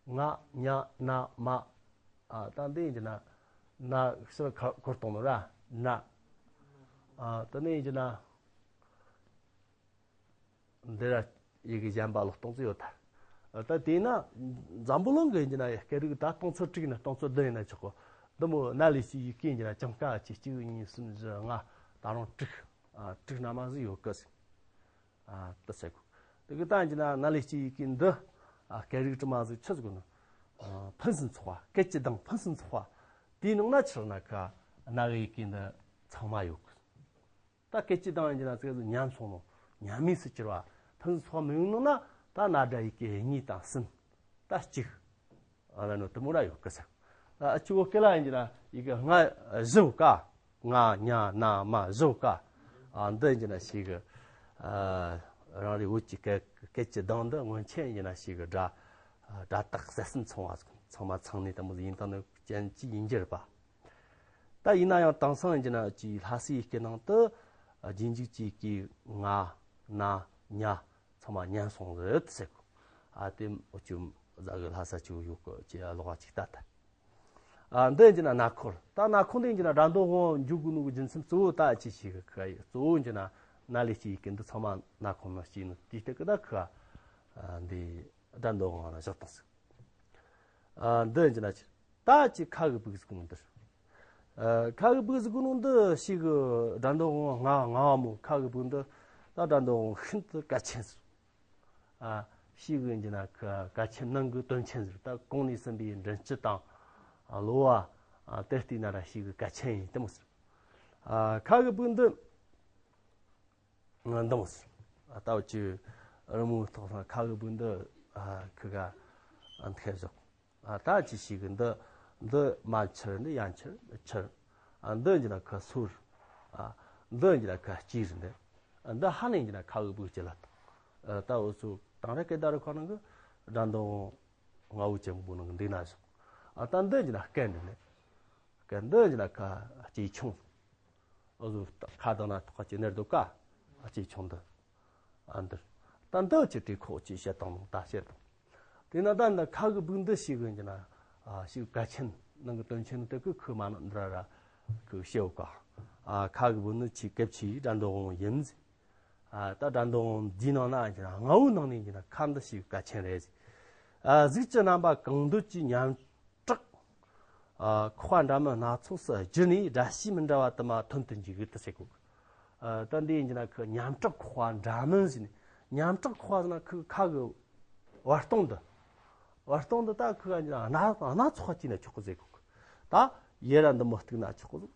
ང་ཉ་ན་མ། ཨ་ད་འདི་ཡིན་གྱི་ན་ན་ཤི་ཁ་འཁོར་གཏོང་ནོ་ར་ན། ཨ་ད་འདི་ཡིན་གྱི་ན། འདི་ར་ཡི་གེ་གཞན་པ་ལོག་གཏོང་རྩིས་ཡོད་ད། ད་དེས་ན་འཛམ་བུ་གླིང་གི་ཡིན་གྱི་ན་ཡི་སྐད་རིགས་ད་སྟོང་ཚོ་དྲུག་ན་སྟོང་ཚོ་བདུན་ཡིན་ན་ཆོག་གོ། འདི་མོ་ན་ལི་ཤི་ཡི་གེ་ཡིན་གྱི་ན་ཅང་ཀ་ཅི་གཅིག་གཉིས་གསུམ་བཞི་ལྔ་ད་རུང་དྲུག་ཨ་དྲུག་ན་མ་ཟིག་ཡོད་གི་ཟིག། ཨ་དེ་ཟེར་གོ། དེ་གི་ད་ཡིན་གྱི་ན་ན་ལི་ཤི་ཡི་གེ་འདི་ཨ་སྐད་རིགས་དྲི་མ་ཟིག་ཆི་ཟིག་གོ་ན། ཨ་ཕུན་སུམ་ཚོགས་པ། སྐད་ཀྱི་གདངས་ཕུན་སུམ་ཚོགས་པ། དེའི་ནང་ན་ཆི་ར་ན་ཁ་ན་གི་ཡི་གེ་འདི་ཚང་མ་ཡོད་གི། ད་སྐད་ཅིག་དང་ཡིན་གྱི་ན་ཚིག་ཉམས་སོང་ནོ། ཉམས་དམས་སུ་གྱུར་པ། ཕུན་སུམ་ཚོགས་མི་ཡོང་ནོ་ན་ད་ན་སྒྲ་ཡི་གེ་གཉིས་དང་གསུམ། ད་གཅིག་ཨ་ལ་ནོ་དུ་མོ་ར་ཡོད་གི་ཟེར། ཨ་ཅི་བོ་སྐད་ལ་ཡིན་གྱི་ན་ཡི་གེ་ལྔ་བཞི་བོ་ཀ་ང་ཉ་ན་མ་བཞི་བོ་ཀ་ཨ་འདི་ཡིན་གྱི་ན་ཞིག་གི་ཨ་རང་རེ་བོད་ཀྱི་སྐད་སྐད་ཀྱི་གདངས་འདི་སྔོན་ཆད་ཡིན་གྱི་ན་ཞིག་གི་སྒྲ་སྒྲ་རྟགས་གསལ་གསུམ་ཚང་བ་ཚང་མ་ཚང་ནས་དུ་མོ་ཡིན་དང་ནི་ཅན་གྱི་ཡིན་གྱི་རེད་པ། ད་ཡིན་ན་ཡང་དེང་སང་ཡིན་གྱི་ན་ཅིག་ལྷ་སའི་སྐད་ནང་དུ་རྗེས་འཇུག་ཅིག་གི་ང་ན་ཉ་ཚང་མ་ཉན་སོང་རེད་ཟེར་གོ། ཨ་དེ་འུ་ཅུ་ཟ་གི་ལྷ་ས་ཅིག་ཡོད་གོ་ཅེས་ལོག་ཅིག་ལྟ་ད། ཨ་འདི་ཡིན་གྱི་ན་ན་འཁོར། ད་ན་འཁོར་འདི་ཡིན་གྱི་ན་དགྲ་འདུལ་དབང་འཇུག་དགོས་ནོ་གི་རྒྱུ་མཚན་གཙོ་བོ་ད་ཅི་ཞིག་གི་ཁ་ཡི་གཙོ་བོ་ཡིན་གྱི་ན་ན་ལས་ཅིག་ཡི་གེ་འདི་ཚང་མ་ན་འཁོར་ན་སྐྱེས་ནོ་དེའི་སྟེང་གི་ད་ཁ་ཨ་འདི་དགྲ་འདུལ་དབང་ལ་བཞག་བཏང་ཟིག། ཨ་འདི་ཡིན་གྱི་ན་ཅི། ད་ཅི་ཁ་གི་སྦུག་ཟིག་ནོ་འདིར། ཨ་ཁ་གི་སྦུག་ཟིག་ནོ་འདི་ཞིག་གི་དགྲ་འདུལ་དབང་ང་ང་བ་མོ་ཁ་གི་སྦུག་འདི་ད་དགྲ་འདུལ་དབང་ཤིན་ཏུ་གལ་ཆེན་ཟིག། ཨ་ཞིག་གི་ཡིན་གྱི་ན་ཁ་གལ་ཆེན་ནང་གི་དོན་ཆེན་ཟིག། ད་གོང་ནས་གསུངས་པའི་མགྲིན་བཅུ་དང་གློ་བ་ཨ་དེ་བལྟས་ན་ར་ཞིག་གི་གལ་ཆེན་ཡིན་དེ་མོ་ཟིག། ཨ་ཁ་གི་སྦུག་འདི། འདི་མོ་ཟེར། ཨ་ད་འུ་ཅི་རི་མོའི་ཐོག་ལ་ཁ་གི་སྦུག་འདི་ཨ་ཁི་ག་ཨ་འཐེན་བཞག། ཨ་ད་ཅི་ཞིག་གི་འདི་འདི་མ་འཁྱེར་འདི་ཡང་འཁྱེར་འཁྱེར། ཨ་འདི་འདི་ན་ཁ་སོར། ཨ་འདི་འདི་ན་ཁ་སྐྱིར་འདི། ཨ་འདི་ཧ་ནས་འདི་ན་ཁ་གི་སྦུག་ཅི་ལ་དང་། ཨ་ད་འུ་ཚོ་དང་ར་སྐད་བརྡ་རུ་ཁ་ནང་གི་དགྲ་འདུལ་ང་བོ་ཅན་པོ་ནང་གི་འདི་ན་བཞག། ཨ་ད་འདི་འདི་ན་སྐད་འདི་ནི། སྐད་འདི་འདི་ན་ཁ་སྐྱིད་ཆུང་། འུ་ཚོ་ཁ་དང་ན་ཐོག་ཅིག་ནེར་འདུག་ག་ཨ་ཅེ་ཆུང་འདི། ཨ་འདིར། ད་འདི་ཅི་དྲིས་ཁོག་ཅིག་བཤད་དང་ད་བཤད་དང་། དེ་ན་ད་འདི་ཁ་གི་སྦུག་འདི་ཞིག་གི་འགྱི་ན། ཨ་ཞིག་གལ་ཆེན་ནང་གི་དོན་ཆེན་དེ་གི་ཁུ་མ་ན་འདི་ར་ར། གི་བཤད་ཡོད་ག་ཨ་ཁ་གི་བུ་ནི་ཆེས་གལ་ཆེ་དགྲ་འདུལ་དབང་ཡིན། ཨ་ད་དགྲ་འདུལ་དབང་འདིའི་ནང་ན་ཡིན་ན་ལྔ་བོའི་ནང་ནས་ཡིན་ན་ཁ་འདི་ཞིག་གལ་ཆེན་རེད། ཨ་གཟུགས་ཀྱི་རྣམ་པ་གང་འདོད་ཀྱི་མཉམ་གྲགས། ཨ་ཁོག་པ་འདྲ་མིན་སྣ་ཚོགས་སུ་བསྒྱུར་ནས་སྒྲ་བྱས་མི་འདྲ་བ་དུ་མ་ཐོན་དུ་འཇུག་གི་དུ་ཟེར་གོ། ཨ་ད་འདི་ཡིན་གྱི་ན་ཁོ་མཉམ་གྲགས་ཁོག་པ་འདྲ་མིན་ཟེར་ནས། མཉམ་གྲགས་ཁོག་པ་ཟེར་ན་ཁོ་ཁ་གི་བར་སྟོང་འདི། བར་སྟོང་འདི་ད་ཁོ་ག་ཡིན་ན་སྣ་སྣ་ཚོགས་བྱས་ན་ཆོག་གི་ཟེར་གོ། ད་ཡེ་ར་འདི་མོ་གཏུག་ན་ཆོག་གི།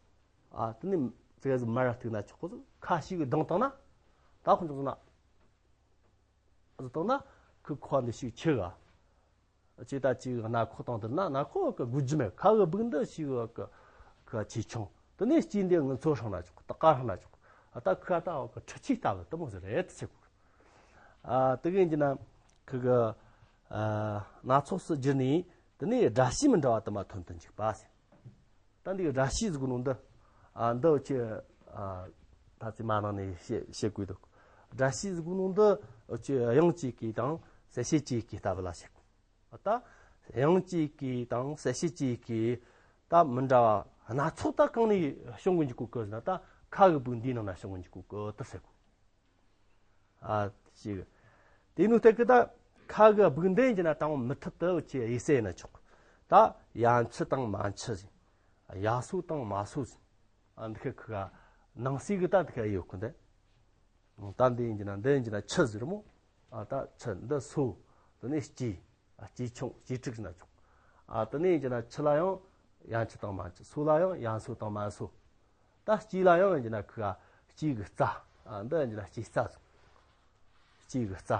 ཨ་དེ་ནས་ཙི་ག་ཟིག་མར་ར་གཏུག་ན་ཆོག་གི། ཁ་ཞིག་གི་གདངས་བཏང་ན། ད་ཁོ་ཆོག་ཟེར་ན། ཟིག་བཏང་ན་ཁོ་ཁོག་པ་འདི་ཞིག་ཆེ་ག་ཅིག་ད་ཅིག་སྣ་ཁོག་དང་དེ་ན་སྣ་ཁོག་གི་དགོས་རྒྱུ་མེད། ཁ་གི་སྦུག་འདི་ཞིག་གི་གི་ཆེ་ཆུང་། དེ་ནས་ལྕེ་འདི་ངུ་ཚོ་ཧྲང་ན་ཆོག། ད་ཀ་ཧྲང་ན་ཆོག། ཨ་ད་ཁ་ད་འོ་གི་ཁྲི་ཆིག་ལྟ་བུ་དེ་མོ་ཟིག་རེད་ཟེར་གོ། ཨ་དེ་གི་ཡིན་གྱི་ན་ཁོ་གི་ཨ་སྣ་ཚོགས་སུ་བསྒྱུར་ནས། དེ་ནས་སྒྲ་བྱས་མི་འདྲ་བ་དུ་མ་ཐོན་དུ་འཇུག་པ་ཟེར། ད་འདི་གི་སྒྲ་བྱས་ཟེར་གོ་ནོ་འདི། ཨ་འདི་འུ་ཆོས་ཨ་ད་ཙི་མ་ནང་ནས་བཤད་བཤད་དགོས་འདུག། སྒྲ་བྱས་ཟེར་གོ་ནོ་འདི་འུ་ཆོས་དབྱངས་ཅན་གྱི་དང་གསལ་བྱེད་ཅན་གྱི་ལྟ་བུ་ལ་བཤད་གོ། ད་དབྱངས་ཅན་གྱི་དང་གསལ་བྱེད་ཅན་གྱི་ད་མི་འདྲ་བ་སྣ་ཚོགས་ད་གང་ནས་བྱུང་གི་འཇུག་གོ་གི་ཟེར་ན། ད་ཁ་གི་སྦུག་འདིའི་ནང་ན་བྱུང་གི་འཇུག་གོ་གི་དུ་ཟེར་གོ། ཨ་ཞིག། དེ་ནུ་སྟེ་གི་ད་ཁ་གི་སྦུག་འདི་ཡིན་གྱི་ན་དང་མུ་མཐུད་དུ་འུ་ཆོས་དབྱེ་གསལ་ན་ཆོག། ད་ཡ་མཆུ་དང་མ་མཆུ་ཟེར། ཡ་སོ་དང་མ་སོ་ཟེར། ཨ་འདི་ཁ་ཁ་ནང་གསེས་གི་ད་འདི་ཁ་ཡོད་གི་འདི། ད་འདི་ཡིན་གྱི་ན་འདི་ཡིན་གྱི་ན་མཆུ་ཟེར་མོ། ཨ་ད་མཆུ། འདི་སོ། དེ་ནས་ལྕེ། ཨ་ལྕེ་ཆུང་ལྕེ་དྲུག་ཟེར་ན་ཆོག། ཨ་དེ་ནས་ཡིན་གྱི་ན་མཆུ་ལ་ཡང་ཡ་མཆུ་དང་མ་མཆུ། སོ་ལ་ཡང་ཡ་སོ་དང་མ་སོ། ད་ལྕེ་ལ་ཡང་ཡིན་གྱི་ན་ཁོ་ག་ལྕེ་གི་རྩ། ཨ་འདི་ཡིན་གྱི་ན་ལྕེ་རྩ་ཟེར། ལྕེ་གི་རྩ།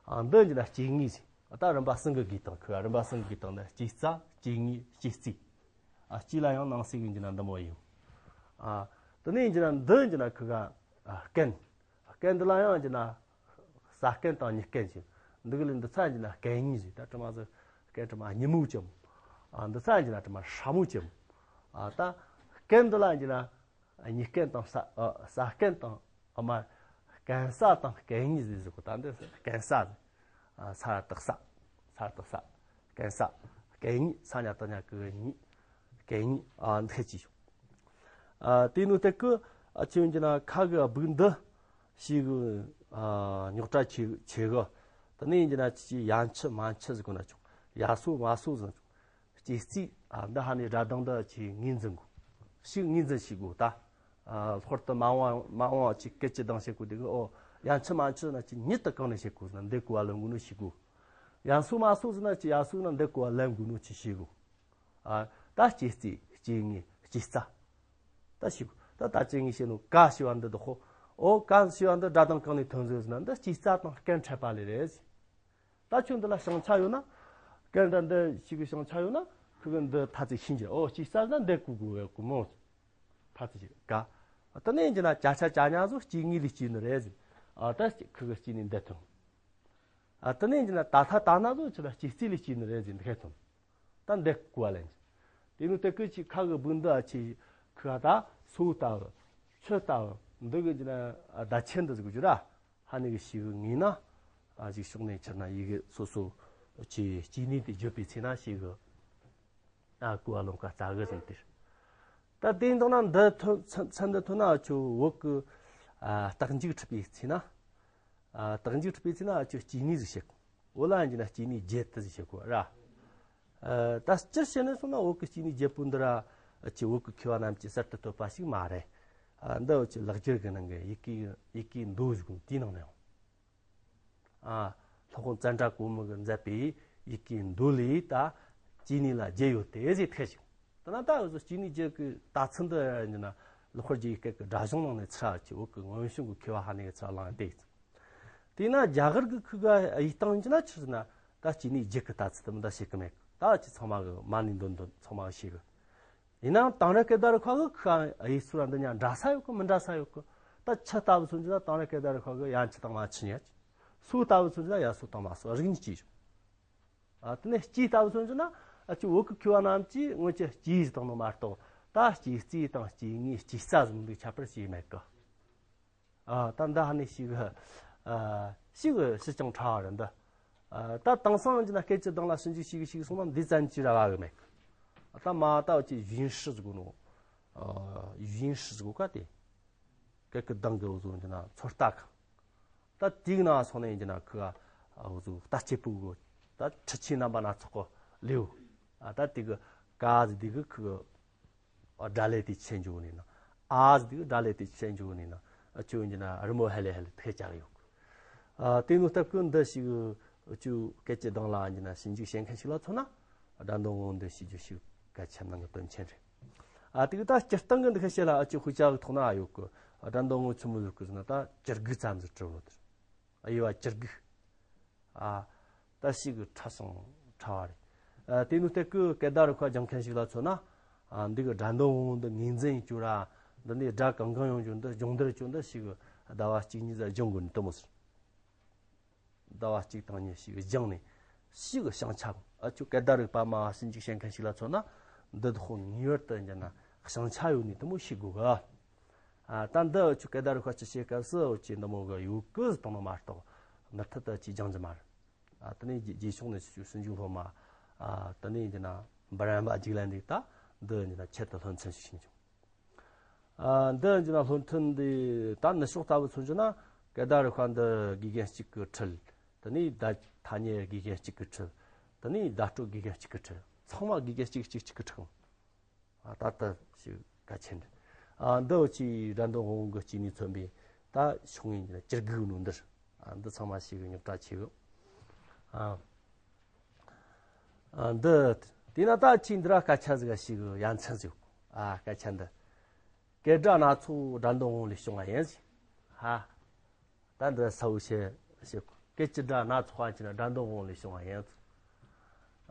ཨ་འདི་ཡིན་གྱི་ན་ལྕེ་ངོས་ཟེར། ཨ་ད་རིམ་པ་གསུམ་གི་དགོས་དང་། ཁོ་ག་རིམ་པ་གསུམ་གི་དགོས་དང་ནི་ལྕེ་རྩ། ལྕེ་ངོས། ལྕེ་རྩེ། ཨ་ལྕེ་ལ་ཡང་ནང་གསེས་ཡིན་གྱི་ན་འདི་མོ་ཡིན། ཨ་དེ་ནས་ཡིན་གྱི་ན་འདི་ཡིན་གྱི་ན་ཁོ་ག་ཨ་རྐན། རྐན་འདི་ལ་ཡང་ཡིན་གྱི་ན་ས་རྐན་དང་གཉིས་རྐན་ཟེར། འདི་གི་ལས་འདི་ཚ་ཡིན་གྱི་ན་རྐན་གཉིས་ཟེར། ད་དྲི་མ་ཟེར་རྐན་དྲི་མ་སྙི་མོ་ཅན་མོ། ཨ་འདི་ཚ་ཡིན་གྱི་ན་དྲི་མ་སྲ་མོ་ཅན་མོ། ཨ་ད་རྐན་འདི་ལ་ཡིན་གྱི་ན་གཉིས་རྐན་དང་ས་ཨ་ས་རྐན་དང་། ཨ་མ་རྐན་ས་དང་རྐན་གཉིས་ཟེར་ཟེར་གོ། ད་འདི་རྐན་ས་ཟེར། ཨ་ས་ར་བཏགས་ས། ས་ར་བཏགས་ས། རྐན་ས། རྐན་གཉིས། ས་ཉ་བཏགས་ཉ་གི་གཉིས། རྐན་གཉིས། ཨ་འདི་ཅི་ཞིག། ཨ་དེ་ནུ་སྟེ་གི་ཨ་ཆི་ཡིན་གྱི་ན་ཁ་གི་སྦུག་འདི་ཞིག་གི་ཨ་རྙོག་དྲ་ཆེ་ཆེ་གི། དེ་ནས་ཡིན་གྱི་ན་ཅི་ཡ་མཆུ་མ་མཆུ་ཟེར་གོ་ན་ཆོག། ཡ་སོ་མ་སོ་ཟེར་ན་ཆོག། ལྕེ་རྩེ། ཨ་འདི་ཧ་ནས་སྒྲ་གདངས་འདི་ཅིག་ངོས་འཛིན་དགོས། ཞིག་ངོས་འཛིན་བྱེད་དགོས་ད། ཨ་ལྷག་པར་དུ་མ་འོངས་མ་འོངས་ཅིག་སྐད་ཀྱི་གདངས་བཤད་དགོས་དུས་གི། ཨོ་ཡ་མཆུ་མ་མཆུ་ན་ཅིག་ཉིད་དུ་གང་ནས་བཤད་དགོས་ཟེར་ན་འདི་གོ་བ་ལེན་དགོས་ནོ་བཤད་དགོས། ཡ་སོ་མ་སོ་ཟེར་ན་ཅིག་ཡ་སོ་ན་འདི་གོ་བ་ལེན་དགོས་ནོ་ཅིག་བཤད་དགོས། ཨ་ད་ལྕེ་རྩེ། ལྕེ་ངོས། ལྕེ་རྩ། ད་བཤད་དགོས། ད་ད་ལྕེ་ངོས་བཤད་ནོ་ཀ་ཞེས་པ་འདི་དོ་ཧོ། ཨོ་ཀ་ཞེས་པ་འདི་སྒྲ་གདངས་གང་ནས་ཐོན་ཟེར་ན་འདི་ལྕེ་རྩ་དང་རྐན་འཕྲད་པ་ལས་རེད་ཟེར། ད་ཁྱོད་འདི་ལ་བྱང་ཆ་ཡོད་ན། རྐན་འདྲ་འདི་ཞིག་གི་བྱང་ཆ་ཡོད་ན་ཁོ་གི་འདི་ཐ་ཚིག་ཤིན་གྱི། ཨོ་ལྕེ་རྩ་ན་འདི་གོ་དགོས་གོ་མོ། ཐ་ཚིག་ཞིག་ག་ད་ནས་ཡིན་གྱི་ན་ཅ་ཆ་ཅ་ཉ་ཟོ་ལྕེ་ངོས་ལས་སྐྱེས་ནི་རེད་ཟེར། ཨ་ད་ཁོ་གི་སྐྱེས་ནི་འདི་ཐོན། ཨ་ད་ནས་ཡིན་གྱི་ན་ད་ཐ་ད་ན་ཟོ་ཆི་ལ་ལྕེ་རྩེ་ལས་སྐྱེས་ནི་རེད་ཟེར་འདི་ཁ་ཐོན། ད་འདི་གོ་བ་ལེན། དེ་ནུ་དེ་ཀི་ཅིག་ཁ་གི་སྦུག་འདི་ཨ་ཆི་ཁ་ད་སོ་ལྟ་བུ། མཆུ་ལྟ་བུ་འདི་གི་ཡིན་གྱི་ན་ཨ་ད་ཆེན་འདི་ཟེར་གོ་རྒྱུ་ར། ཧ་ནི་གི་ཞིག་གི་ངེས་ན། ཨ་ཞིག་ཕྱོགས་ནས་ཁྱེར་ན་ཡི་གེ་སོ་སོ་ཆི་སྐྱེས་ནི་དེ་བརྗོད་པའི་ཚེ་ན་ཞིག་གི་ཨ་གོ་བ་ལོང་ཀ་རྩ་གི་ཟིན་ཏེ། ད་དེ་འདང་ན་འདི་ཐོན་ཚན་ཚན་འདི་ཐོན་ན་ཨ་ཆོ་བོད་གི་ཨ་རྟགས་འཇུག་ཁྲིད་པའི་ཚེ་ན། ཨ་རྟགས་འཇུག་ཁྲིད་པའི་ཚེ་ན་ཨ་ཆོ་སྐྱེས་ནི་ཟིག་བཤད་གོ། འོ་ལ་ཡིན་གྱི་ན་སྐྱེས་ནི་བརྒྱད་དུ་ཟིག་བཤད་གོ་ར། ཨ་ད་སྤྱིར་བཤད་ནས་སོང་ན་བོད་ཀྱི་སྐྱེས་ནི་བརྒྱད་པོ་འདི་ར་ཨ་ཆི་བོད་ཀྱི་མཁས་པ་རྣམས་ཀྱིས་གསར་དུ་བཏོད་པ་ཞིག་མ་རེད། ཨ་འདི་བོད་ཀྱི་ལེགས་སྦྱར་གྱི་ནང་གི་ཡི་གེ་ཡི་གེའི་མདོ་ཟེར་གོ་དེའི་ནང་ནས་ཡང་། ཨ་སློབ་དཔོན་ཙནྡྲ་གོ་མི་གིས་མཛད་པའི་ཡི་གེའི་མདོ་ལས་ད་སྐྱེས་ནི་ལ་བརྒྱད་ཡོད་དེ་ཟེར་ཐལ་ཞིང་། དེ་ན་ད་འུ་ཚོ་སྐྱེས་ནི་བརྒྱད་ཀྱི་ལྟ་ཚུལ་འདི་ཡིན་ན་ལོ་ཁོར་རྒྱའི་སྐད་ཀྱི་སྒྲ་གཞུང་ནང་ནས་ཚུར་ཨ་ཆི་བོད་ཀྱི་སྔོན་བྱུང་གི་མཁས་པ་ཧ་ནི་གི་ཚུར་བླངས་ཏེ། དེས་ན་རྒྱ་གར་གྱི་ཁུ་ག་ཡིག་སྟངས་ཀྱི་ན་ཆི་ཟེར་ན་ད་སྐྱེས་ནི་བརྒྱད་ཀྱི་ལྟ་ཚུལ་དེ་མི་ད་བཤད་གི་མེད། ད་ཅི་ཚང་མ་གི་མ་ནི་འདོན་འདོན་ཚང་མ་གི་ཤེས་གི། ཡིན་ནའང་དེང་རབས་སྐད་བརྡ་རིག་པ་གི་ཁུ་ག་ཡིག་ཚུལ་ར་འདི་ཉ་འདྲ་ས་ཡོད་གི་མི་འདྲ་ས་ཡོད་གི། ད་མཆུ་ལྟ་བུ་ཚོ་ཡིན་ན་དེང་རབས་སྐད་བརྡ་རིག་པ་གི་ཡ་མཆུ་དང་མ་མཆུ་ཉ་ཅི། སོ་ལྟ་བུ་ཚོ་ཡིན་ན་ཡ་སོ་དང་མ་སོ་རིགས་གཉིས་ཀྱི་ཡོད། ཨ་དེ་ནས་སྐྱེས་ལྟ་བུ་ཚོ་ཡིན་ན་ཨ་ཅི་བོད་ཀྱི་མཁས་པ་རྣམས་ཀྱིས་སྔོན་གྱི་སྐྱེས་ཟེར་བཏང་ནོ་མ་གཏོགས་ད་སྐྱེས་རྩེ་དང་སྐྱེས་ངོས་སྐྱེས་རྩ་ཟེར་འདི་ཁྱད་པར་ཅི་མེད་གི། ཨ་ད་འདི་ཧ་ནི་ཞིག་ཨ་ཞིག་ཞིག་ཀྱང་ཕྲ་བ་རེད་འདི། ཨ་ད་དེང་སང་ཡིན་ན་སྐད་ཀྱི་གདངས་ལ་ཞིབ་འཇུག་ཞིག་ཞིག་སོང་ན་འདི་ཙམ་གྱིས་ར་བ་གི་མེད་གི། ཨ་ད་མ་ད་ཅི་བཞིན་སྲིད་ཟེར་གོ་ནོ། ཨ་ ཡིན་ཧྲི་ཟིག་ག་དེ། སྐད་ཀྱི་གདངས་ཀྱི་འུ་ཟོ་འདི་ན་ཚོད་ལྟ་གི། ད་དེའི་ནང་སོང་ནས་འདི་ན་ཁི་ག་འུ་ཟོ་ལྟ་སྐྱེས་པོ་གི། ད་འཕྲུལ་ཆས་རྣམ་པ་སྣ་ཚོགས་གི་ལེའུ། ཨ་ད་དེ་གི་ཀ་ཟིག་དེ་གི་ཁི་གི་སྒྲ་ལས་དེ་ཆེ་འཇུག་ནས་ན། ཨ་ཟིག་དེ་གི་སྒྲ་ལས་དེ་ཆེ་འཇུག་ནས་ན། ཨ་ཁྱོད་འདི་ན་རི་མོ་ཧ་ལས་ཧ་ལས་ཐེ་ཅག་ཡོད་གི། ཨ་དེ་ནོ་སྟབས་ཀྱིས་འདི་ཞིག་ཁྱོད་སྐད་ཀྱི་གདངས་ལ་འདི་ན་ཞིབ་འཇུག་བྱེད་མཁན་ཞིག་ལ་མཚོན་ན། སྒྲ་འདོན་དབང་པོ་འདི་ཤེས་རྒྱུ་ཞིག་གལ་ཆེན་ནང་གི་དོན་ཆེན་རེད། ཨ་དེ་གི་ད་སྤྱིར་བཏང་གི་འདི་ཁ་བཤད་ལ་ཨ་ཅེ་ཧུ་ཅག་གི་ཐོག་ན་ཨ་ཡོད་གི། ཨ་སྒྲ་འདོན་དབང་པོ་ཆི་མོ་ཟིག་གི་ཟེར་ན་ད་ཅི་དགུ་ཙམ་ཟིག་བྲིས་ཡོད་དེ། ཨ་དབྱེ་བ་ཅི་དགུ། ཨ་ད་ཞིག་གི་ཕྲ་ཞིང་ཕྲ་བ་རེད། ཨ་དེ་ནོ་སྟབས་ཀྱིས་སྐད་བརྡ་རིག་པ་སྦྱང་མཁན་ཞིག་ལ་མཚོན་ན། ཨ་འདི་གི་སྒྲ་འདོན་དབང་པོ་འདི་ངོས་འཛིན་བྱེད་ར། འདི་ནས་སྒྲ་གང་གང་ཡོང་རྒྱུ་འདི་སྦྱོང་བརྡར་བྱེད་འདི་ཞིག་གི་ཟླ་བ་གཅིག་གཉིས་ཙམ་སྦྱང་དགོས་ནི་དེ་མོ་ཟེར། ཟླ་བ་གཅིག་དང་གཉིས་ཤིག་སྦྱངས་ནས་ཤིག་བྱང་ཆ། ཨ་ཁྱོད་སྐད་བརྡ་རིག་པ་མ་ཞིབ་འཇུག་བྱེད་མཁན་ཞིག་ལ་མཚོན་ན། འདི་དག་ངེས་པར་དུ་འདི་ན་བྱང་ཆ་ཡོད་ནི་དེ་མོ་ཤེས་དགོས་གི། ཨ་ད་འདི་ཨ་ཁྱོད་སྐད་བརྡ་རིག་པ་ཅི་བྱེད་སྐབས་སུ་འོ་ཅི་འདི་མོ་གི་ཡོད་གི་ཟེར་བཏང་ནོ་མ་གཏོགས་མུ་མཐུད་དུ་ཅི་སྦྱང་རྒྱུ་མ་རེད། ཨ་དེ་ནས་རྗེ་རྗེ་ཕྱོགས་ནས་ཞུ་ཞུ་ཞིབ་འཇུག་སློབ་མ། ཨ་དེ་ནས་འདི་ན་འབུམ་རམས་པ་རྒྱུགས་ལེན་འདི་ད་འདི་འདི་ན་ཆེད་དུ་སློབ་ཚན་ཞིག་ཤེས་འཇུག་ཨ་འདི་འདི་ན་སློབ་ཚན་འདི་ད་ནུབ་ཕྱོགས་ལྟ་བུ་མཚོན་རྒྱུ་ན་སྐད་བརྡ་རིག་པ་འདི་དགེ་རྒན་གཅིག་གིས་ཁྲིད། དེ་ནས་ད་ཐ་སྙད་དགེ་རྒན་གཅིག་གིས་ཁྲིད། དེ་ནས་བརྡ་སྤྲོད་དགེ་རྒན་གཅིག་གིས་ཁྲིད། ཚང་མ་དགེ་རྒན་གཅིག་གཅིག་གཅིག་གིས་ཁྲིད། ཨ་ད་ལྟ་ཞིག་གལ་ཆེན་རེད། ཨ་འདི་འོ་ཅི་སྒྲ་འདོན་དབང་པོ་གི་སྐྱེ་གནས་མཚོན་པའི་ད་ཕྱོགས་ངོས་ཀྱི་ཅི་དགུ་ནོ་འདིར། ཨ་འདི་ཚང་མ་ཞིག་རྙོག་དྲ་ཆེ་གི། ཨ་ཨ་འདི་དེས་ན་ད་ཅི་འདི་ར་སྐད་ཆ་ཟིག་ཞིག་ཡ་མཚན་ཟིག་ཨ་སྐད་ཆ་འདི། སྐད་སྒྲ་སྣ་ཚོགས་སྒྲ་འདོན་དབང་པོ་ལས་བྱུང་བ་ཡིན་ཟེར། ཧ། ད་འདི་ས་བོ་ཤེ་ཤེ་སྐད་ཀྱི་སྒྲ་སྣ་ཚོགས་པ་ཅི་ན་སྒྲ་འདོན་དབང་པོ་ལས་བྱུང་བ་ཡིན་ཟེར།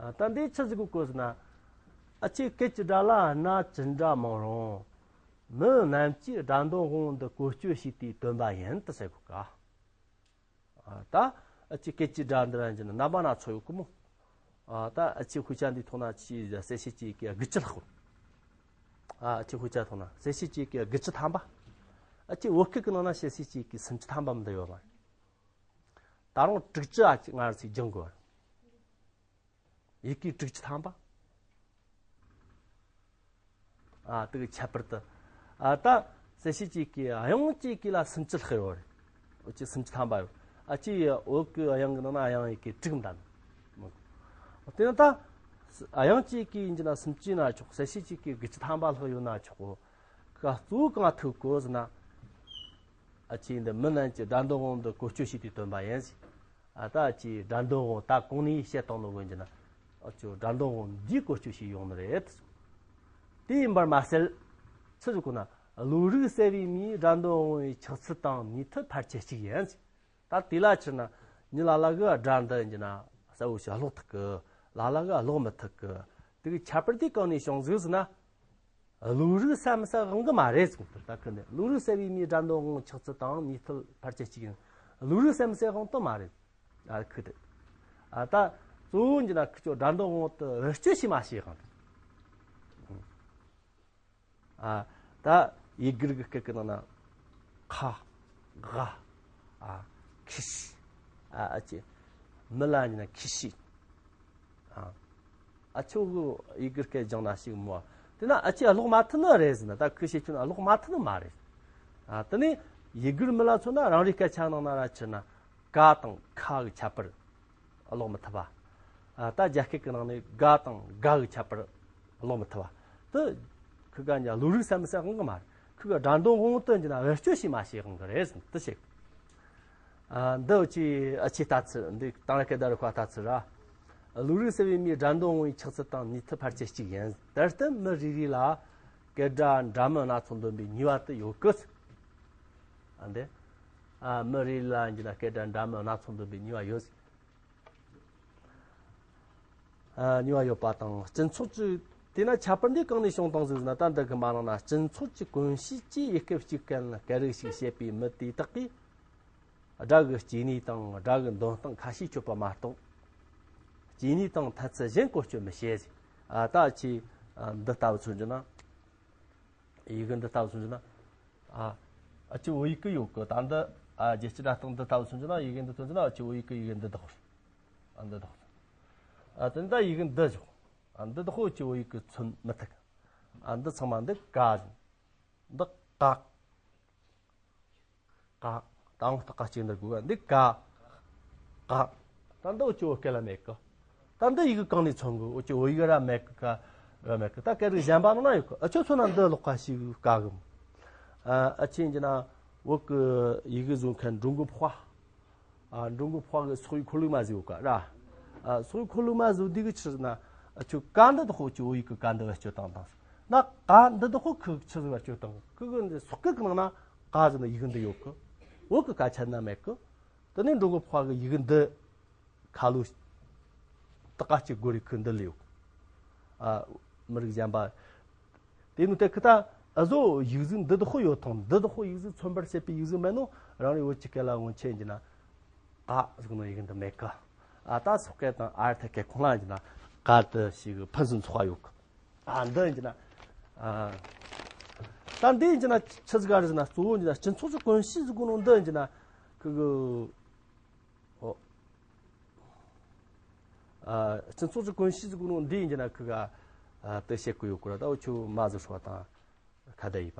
ཨ་ད་འདི་ཆི་ཟིག་གི་སྐོར་ཟེར་ན། ཨ་ཅེ་སྐད་ཀྱི་སྒྲ་ལ་སྣ་ཅི་འདྲ་མང་རུང་། མི་རྣམས་ཀྱིས་སྒྲ་འདོན་དབང་པོ་འདི་བཀོལ་སྤྱོད་བྱས་ཏེ་བཏོན་པ་ཡིན་དུ་ཟེར་གོ་ག་ཨ་ད་ཨ་ཅེ་སྐད་ཀྱི་སྒྲ་འདི་ར་འཇི་ན་རྣམ་པ་སྣ་ཚོགས་ཡོད་གི་མོ། ཨ་ད་ཨ་ཅེ་ཧུ་ཅ་འདི་ཐོག་ན་ཆི་གསལ་བྱེད་ཀྱི་གི་དགུ་བཅུ་ལྷག་གོ་ཨ་ཅེ་ཧུ་ཅ་ཐོག་ན་གསལ་བྱེད་ཀྱི་གི་དགུ་བཅུ་ཐམ་པ། ཨ་ཅེ་བོད་སྐད་ཀྱི་ནང་ན་གསལ་བྱེད་ཀྱི་གི་སུམ་ཅུ་ཐམ་པ་མི་འདྲ་ཡོད་མ་རེད། ད་རུང་དྲུག་ཅུ་ཨ་ཅེ་ང་རང་ཚོས་སྦྱང་དགོས། ཡི་གེ་དྲུག་ཅུ་ཐམ་པ། ཨ་དེ་གི་ཁྱད་པར་དུ། ཨ་ད་གསལ་བྱེད་ཀྱི་གི་དབྱངས་ཀྱི་གི་ལ་སུམ་ཅུ་ལྷག་ཡོད་རེད། འོ་ཅི་སུམ་ཅུ་ཐམ་པ་ཡོད། ཨ་ཅི་བོད་གི་དབྱངས་གི་ནང་ན་དབྱངས་ཡི་གེ་དྲུག་འདུག་དེ་ནི་ད་དབྱངས་ཀྱི་གི་ཡིན་གྱི་ན་སུམ་ཅུ་ན་ཆོག་གསལ་བྱེད་ཀྱི་གི་དགུ་བཅུ་ཐམ་པ་ལྷག་ཡོད་ན་ཆོག་གོ་ག་གཙོ་བོ་གང་ཐུག་གོ་ཟེར་ན། ཨ་ཅི་འདི་མི་རྣམས་ཀྱིས་སྒྲ་འདོན་དབང་པོ་འདི་བཀོལ་སྤྱོད་བྱས་ཏེ་བཏོན་པ་ཡིན་ཟེར། ཨ་ད་ཅི་སྒྲ་འདོན་དབང་པོ་ད་གོང་ནས་བཤད་བཏང་ནོ་གོན་གྱི་ན། ཨ་ཅོ་སྒྲ་འདོན་དབང་པོ་འདིས་བཀོལ་སྤྱོད་བྱས་ཡོང་ནི་རེད། དེ་ཡིན་པར་མ་ཟད། ཚུལ་བཞིན་ན་བློ་རིག་གསལ་བའི་མིའི་སྒྲ་འདོན་དབང་པོའི་ཆགས་ཚུལ་དང་ནུས་མཐུ་ཕལ་ཆེར་གཅིག་ཡིན་ཟེར། ད་དེ་ལ་ཕྱིར་ན་མྱི་ལ་ལ་གི་སྒྲ་འདི་ཡིན་གྱི་ན་གསལ་བོ་ཞིག་ཀློག་ཐུབ་གི། ལ་ལ་གི་ཀློག་མི་ཐུབ་གི། དེ་གི་ཁྱད་པར་དེ་གང་ནས་བྱུང་ཟིག་ཟེར་ན། བློ་རིག་གསལ་མི་གསལ་དབང་གི་མ་རེད་གསུངས་ཏེ། ད་ཁི་ནས་བློ་རིག་གསལ་བའི་མིའི་སྒྲ་འདོན་དབང་ཆགས་ཚུལ་དང་ནུས་མཐུ་ཕལ་ཆེར་གཅིག་ཡིན། བློ་རིག་གསལ་མི་གསལ་དབང་དུ་མ་རེད། ཨ་ཁི་དེ། ཨ་ད་གཙོ་བོ་འདི་ན་ཁི་ཆོ་སྒྲ་འདོན་དབང་དུ་བེད་སྤྱོད་བྱས་མ་བྱས་དབང་དུ། ཨ་ད་ཡི་གེ་གི་སྐད་ཀྱི་ནང་ན་ཁ་ག་ཨ་ཁི་ཤི་ཨ་ཨ་ཅེ་མི་ལ་འདི་ན་ཁི་ཤི། ཨ་ཨ་ཆོ་གི་ཡི་གེ་སྐད་སྦྱང་ན་ཞིག་མོ། དེ་ན་ཨ་ཅེ་ཀློག་མ་ཐུབ་ནི་རེད་ཟེར་ན། ད་ཁི་ཤེས་ཁྱོད་ན་ཀློག་མ་ཐུབ་ནི་མ་རེད། ཨ་དེ་ནས་ཡི་གེ་མི་ལ་མཚོན་ན་རང་རེའི་སྐད་ཆ་ནང་ན་ར་ཕྱིར་ན་ག་དང་ཁ་གི་ཁྱད་པར་ཀློག་མི་ཐུབ་པ། ཨ་ད་རྒྱ་སྐད་ཀྱི་ནང་ནས་ག་དང་ག་གི་ཁྱད་པར་ཀློག་མི་ཐུབ་པ། དེ་ཁི་ག་ཉ་བློ་རིག་གསལ་མི་གསལ་དབང་གི་མ་རེད། ཁི་ག་སྒྲ་འདོན་དབང་དུ་འགྱུར་ན་བེད་སྤྱོད་བྱས་མ་བྱས་དབང་གི་རེད་ཟེར་དེ་བཤད། ཨ་འདི་ཅི་ཨ་ཅེ་ལྟ་ཚུལ་འདི་དང་ར་སྐད་བརྡ་རིག་པ་ལྟ་ཚུལ་ར། བློ་རིག་གསལ་བའི་མིའི་སྒྲ་འདོན་དབང་པོའི་ཆགས་ཚུལ་དང་ནུས་མཐུ་ཕལ་ཆེར་གཅིག་ཡིན། དེར་བརྟེན་མི་རེ་རེ་ལ་སྐད་སྒྲ་འདྲ་མིན་སྣ་ཚོགས་འདོན་པའི་ནུས་པ་དེ་ཡོད་གི། ཨ་འདི། ཨ་མི་རེ་རེ་ལ་འགྱུར་ན་སྐད་སྒྲ་འདྲ་མིན་སྣ་ཚོགས་འདོན་པའི་ནུས་པ་ཡོད། ཨ་ནུས་པ་ཡོད་པ་དང་སྤྱི་ཚོགས་ཀྱི། དེས་ན་ཁྱད་པར་འདི་གང་ནས་བྱུང་བཏང་ཟིག་ཟེར་ན། ད་འདི་གི་མ་ནང་ན་སྤྱི་ཚོགས་ཀྱི་གོམས་གཤིས་ཀྱིས་ཡུལ་སྐད་གཅིག་གམ་སྐད་རིགས་ཤིག་བཤད་པའི་མི་དེ་དག་གིས། སྒྲ་གི་སྐྱེ་གནས་དང་སྒྲ་གི་འདོན་སྟངས་ཁ་ཤས་ཆོད་པ་མ་གཏོགས། སྐྱེ་གནས་དང་ཐ་ཚིག་གཞན་བཀོལ་སྤྱོད་མི་བྱེད་ཟེར། ཨ་ད་ཅི་འདི་ལྟ་བུ་མཚོན་རྒྱུ་ན། ཡི་གེ་འདི་ལྟ་བུ་མཚོན་རྒྱུ་ན། ཨ་ཨ་ཅི་བོད་ཡིག་གི་ཡོད་གི། ད་འདི་ཨ་རྒྱལ་སྤྱི་སྒྲ་གདངས་འདི་ལྟ་བུ་མཚོན་རྒྱུ་ན། ཡི་གེ་འདི་མཚོན་རྒྱུ་ན་ཨ་ཅི་བོད་ཡིག་གི་ཡི་གེ་འདི་དག་ཨ་འདི་དག་ཨ་དེ་ནི་ད་ཡི་གེ་འདི་བཞག་ཨ་འདི་དག་ཨ་ཅི་བོད་ཡིག་གི་མཚོན་མི་ཐུབ། ཨ་འདི་ཚང་མ་འདི་ག་ཟིན། འདི་ཀ། ཀ། ད་འོ་ཏག་ཀ་གཅིག་འདི་དགོས་ག་འདི་ཀ། ཀ། ད་འདི་འོ་ཅོ་སྐད་ལ་མེད་གི། ད་འདི་ཡི་གེ་གང་ནས་མཚོན་གི། འོ་ཅོ་འོ་ཡི་གེ་ར་མེད་གི། ཀ་ར་མེད་གི། ད་སྐད་རིགས་གཞན་པ་ནང་ན་ཡོད་གི། ཨ་ཁྱོད་མཚོན་ན་འདི་ཀློག་ཁ་ཞིག་དཀའ་གི། ཨ་ཨ་ཆེ་ཡིན་གྱི་ན་བོད་གི་ཡི་གེ་བཟོ་མཁན་འགྲོ་མགོན་པོ་ཧྭ། ཨ་འགྲོ་མགོན་པོ་ཧྭ་གི་སོག་ཡིག་ཁོར་ལུགས་མ་བཟོས་ཡོད་ག་ར། ཨ་སོག་ཡིག་ཁོར་ལུགས་མ་བཟོས་དུས་གི་ཆི་ཟེར་ན། ཨ་ཁྱོད་ཀ་འདི་དག་ཧོ་ཅོ་འོ་ཡི་གེ་ཀ་འདི་བ་སྤྱོད་སྟངས་དང་། ན་ཀ་འདི་དག་ཧོ་ཁི་ཆི་ཟིག་བ་སྤྱོད་སྟངས་གི་གི་འདི་སོག་སྐད་གི་ནང་ན་ཀ་ཟེར་ན་ཡི་གེ་འདི་ཡོད་གི། འོ་གི་ཀ་ཆ་ན་མེད་གི། དེ་ནས་འགྲོ་མགོན་པོ་ཧྭ་གི་ཡི་གེ་འདི་ཁ་ལོ་ཏག་ཀ་གཅིག་དགོས་རིགས་ཁི་འདི་ལ་ཡོད་གི། ཨ་མི་རིགས་གཞན་པ། དེ་ནི་དེ་ཁི་ད་ཨ་ཟོ་ཡིག་གཟུགས་འདི་དག་ཧོ་ཡོད་དང་འདི་དག་ཧོ་ཡིག་གཟུགས་མཚོན་པར་བྱེད་པའི་ཡིག་གཟུགས་མེད་ནོ། རང་རེ་བོད་ཀྱི་སྐད་ལ་འོང་ཆེན་གྱི་ན་ཀ་ཟིག་ནོ་ཡིག་འདི་མེད་གི། ཨ་ད་སོག་སྐད་དང་ཨ་ར་ཐ་སྐད་ཁོང་ལ་གྱི་ན་ཀ་དེ་ཞིག་ཕུན་སུམ་ཚོགས་པ་ཡོད་གི། ཨ་འདི་གྱི་ན་ཨ་ད་འདི་གྱི་ན་ཆི་ཟིག་ག་རེ་ཟེར་ན་གཙོ་བོ་གྱི་ན་སྤྱི་ཚོགས་ཀྱི་གོམས་གཤིས་ཟིག་གོ་ནོ་འདི་གྱི་ན་ཁི་གི། ཨོ། ཨ་སྤྱི་ཚོགས་ཀྱི་གོམས་གཤིས་ཟིག་གོ་ནོ་འདི་གྱི་ན་ཁི་ག་ཨ་དེ་བཤད་གི་ཡོད་གི་ར། ད་འུ་ཆོ་མ་ཟིག་ཧྲོ་དང་ཁ་བརྡ་ཡིན་པ།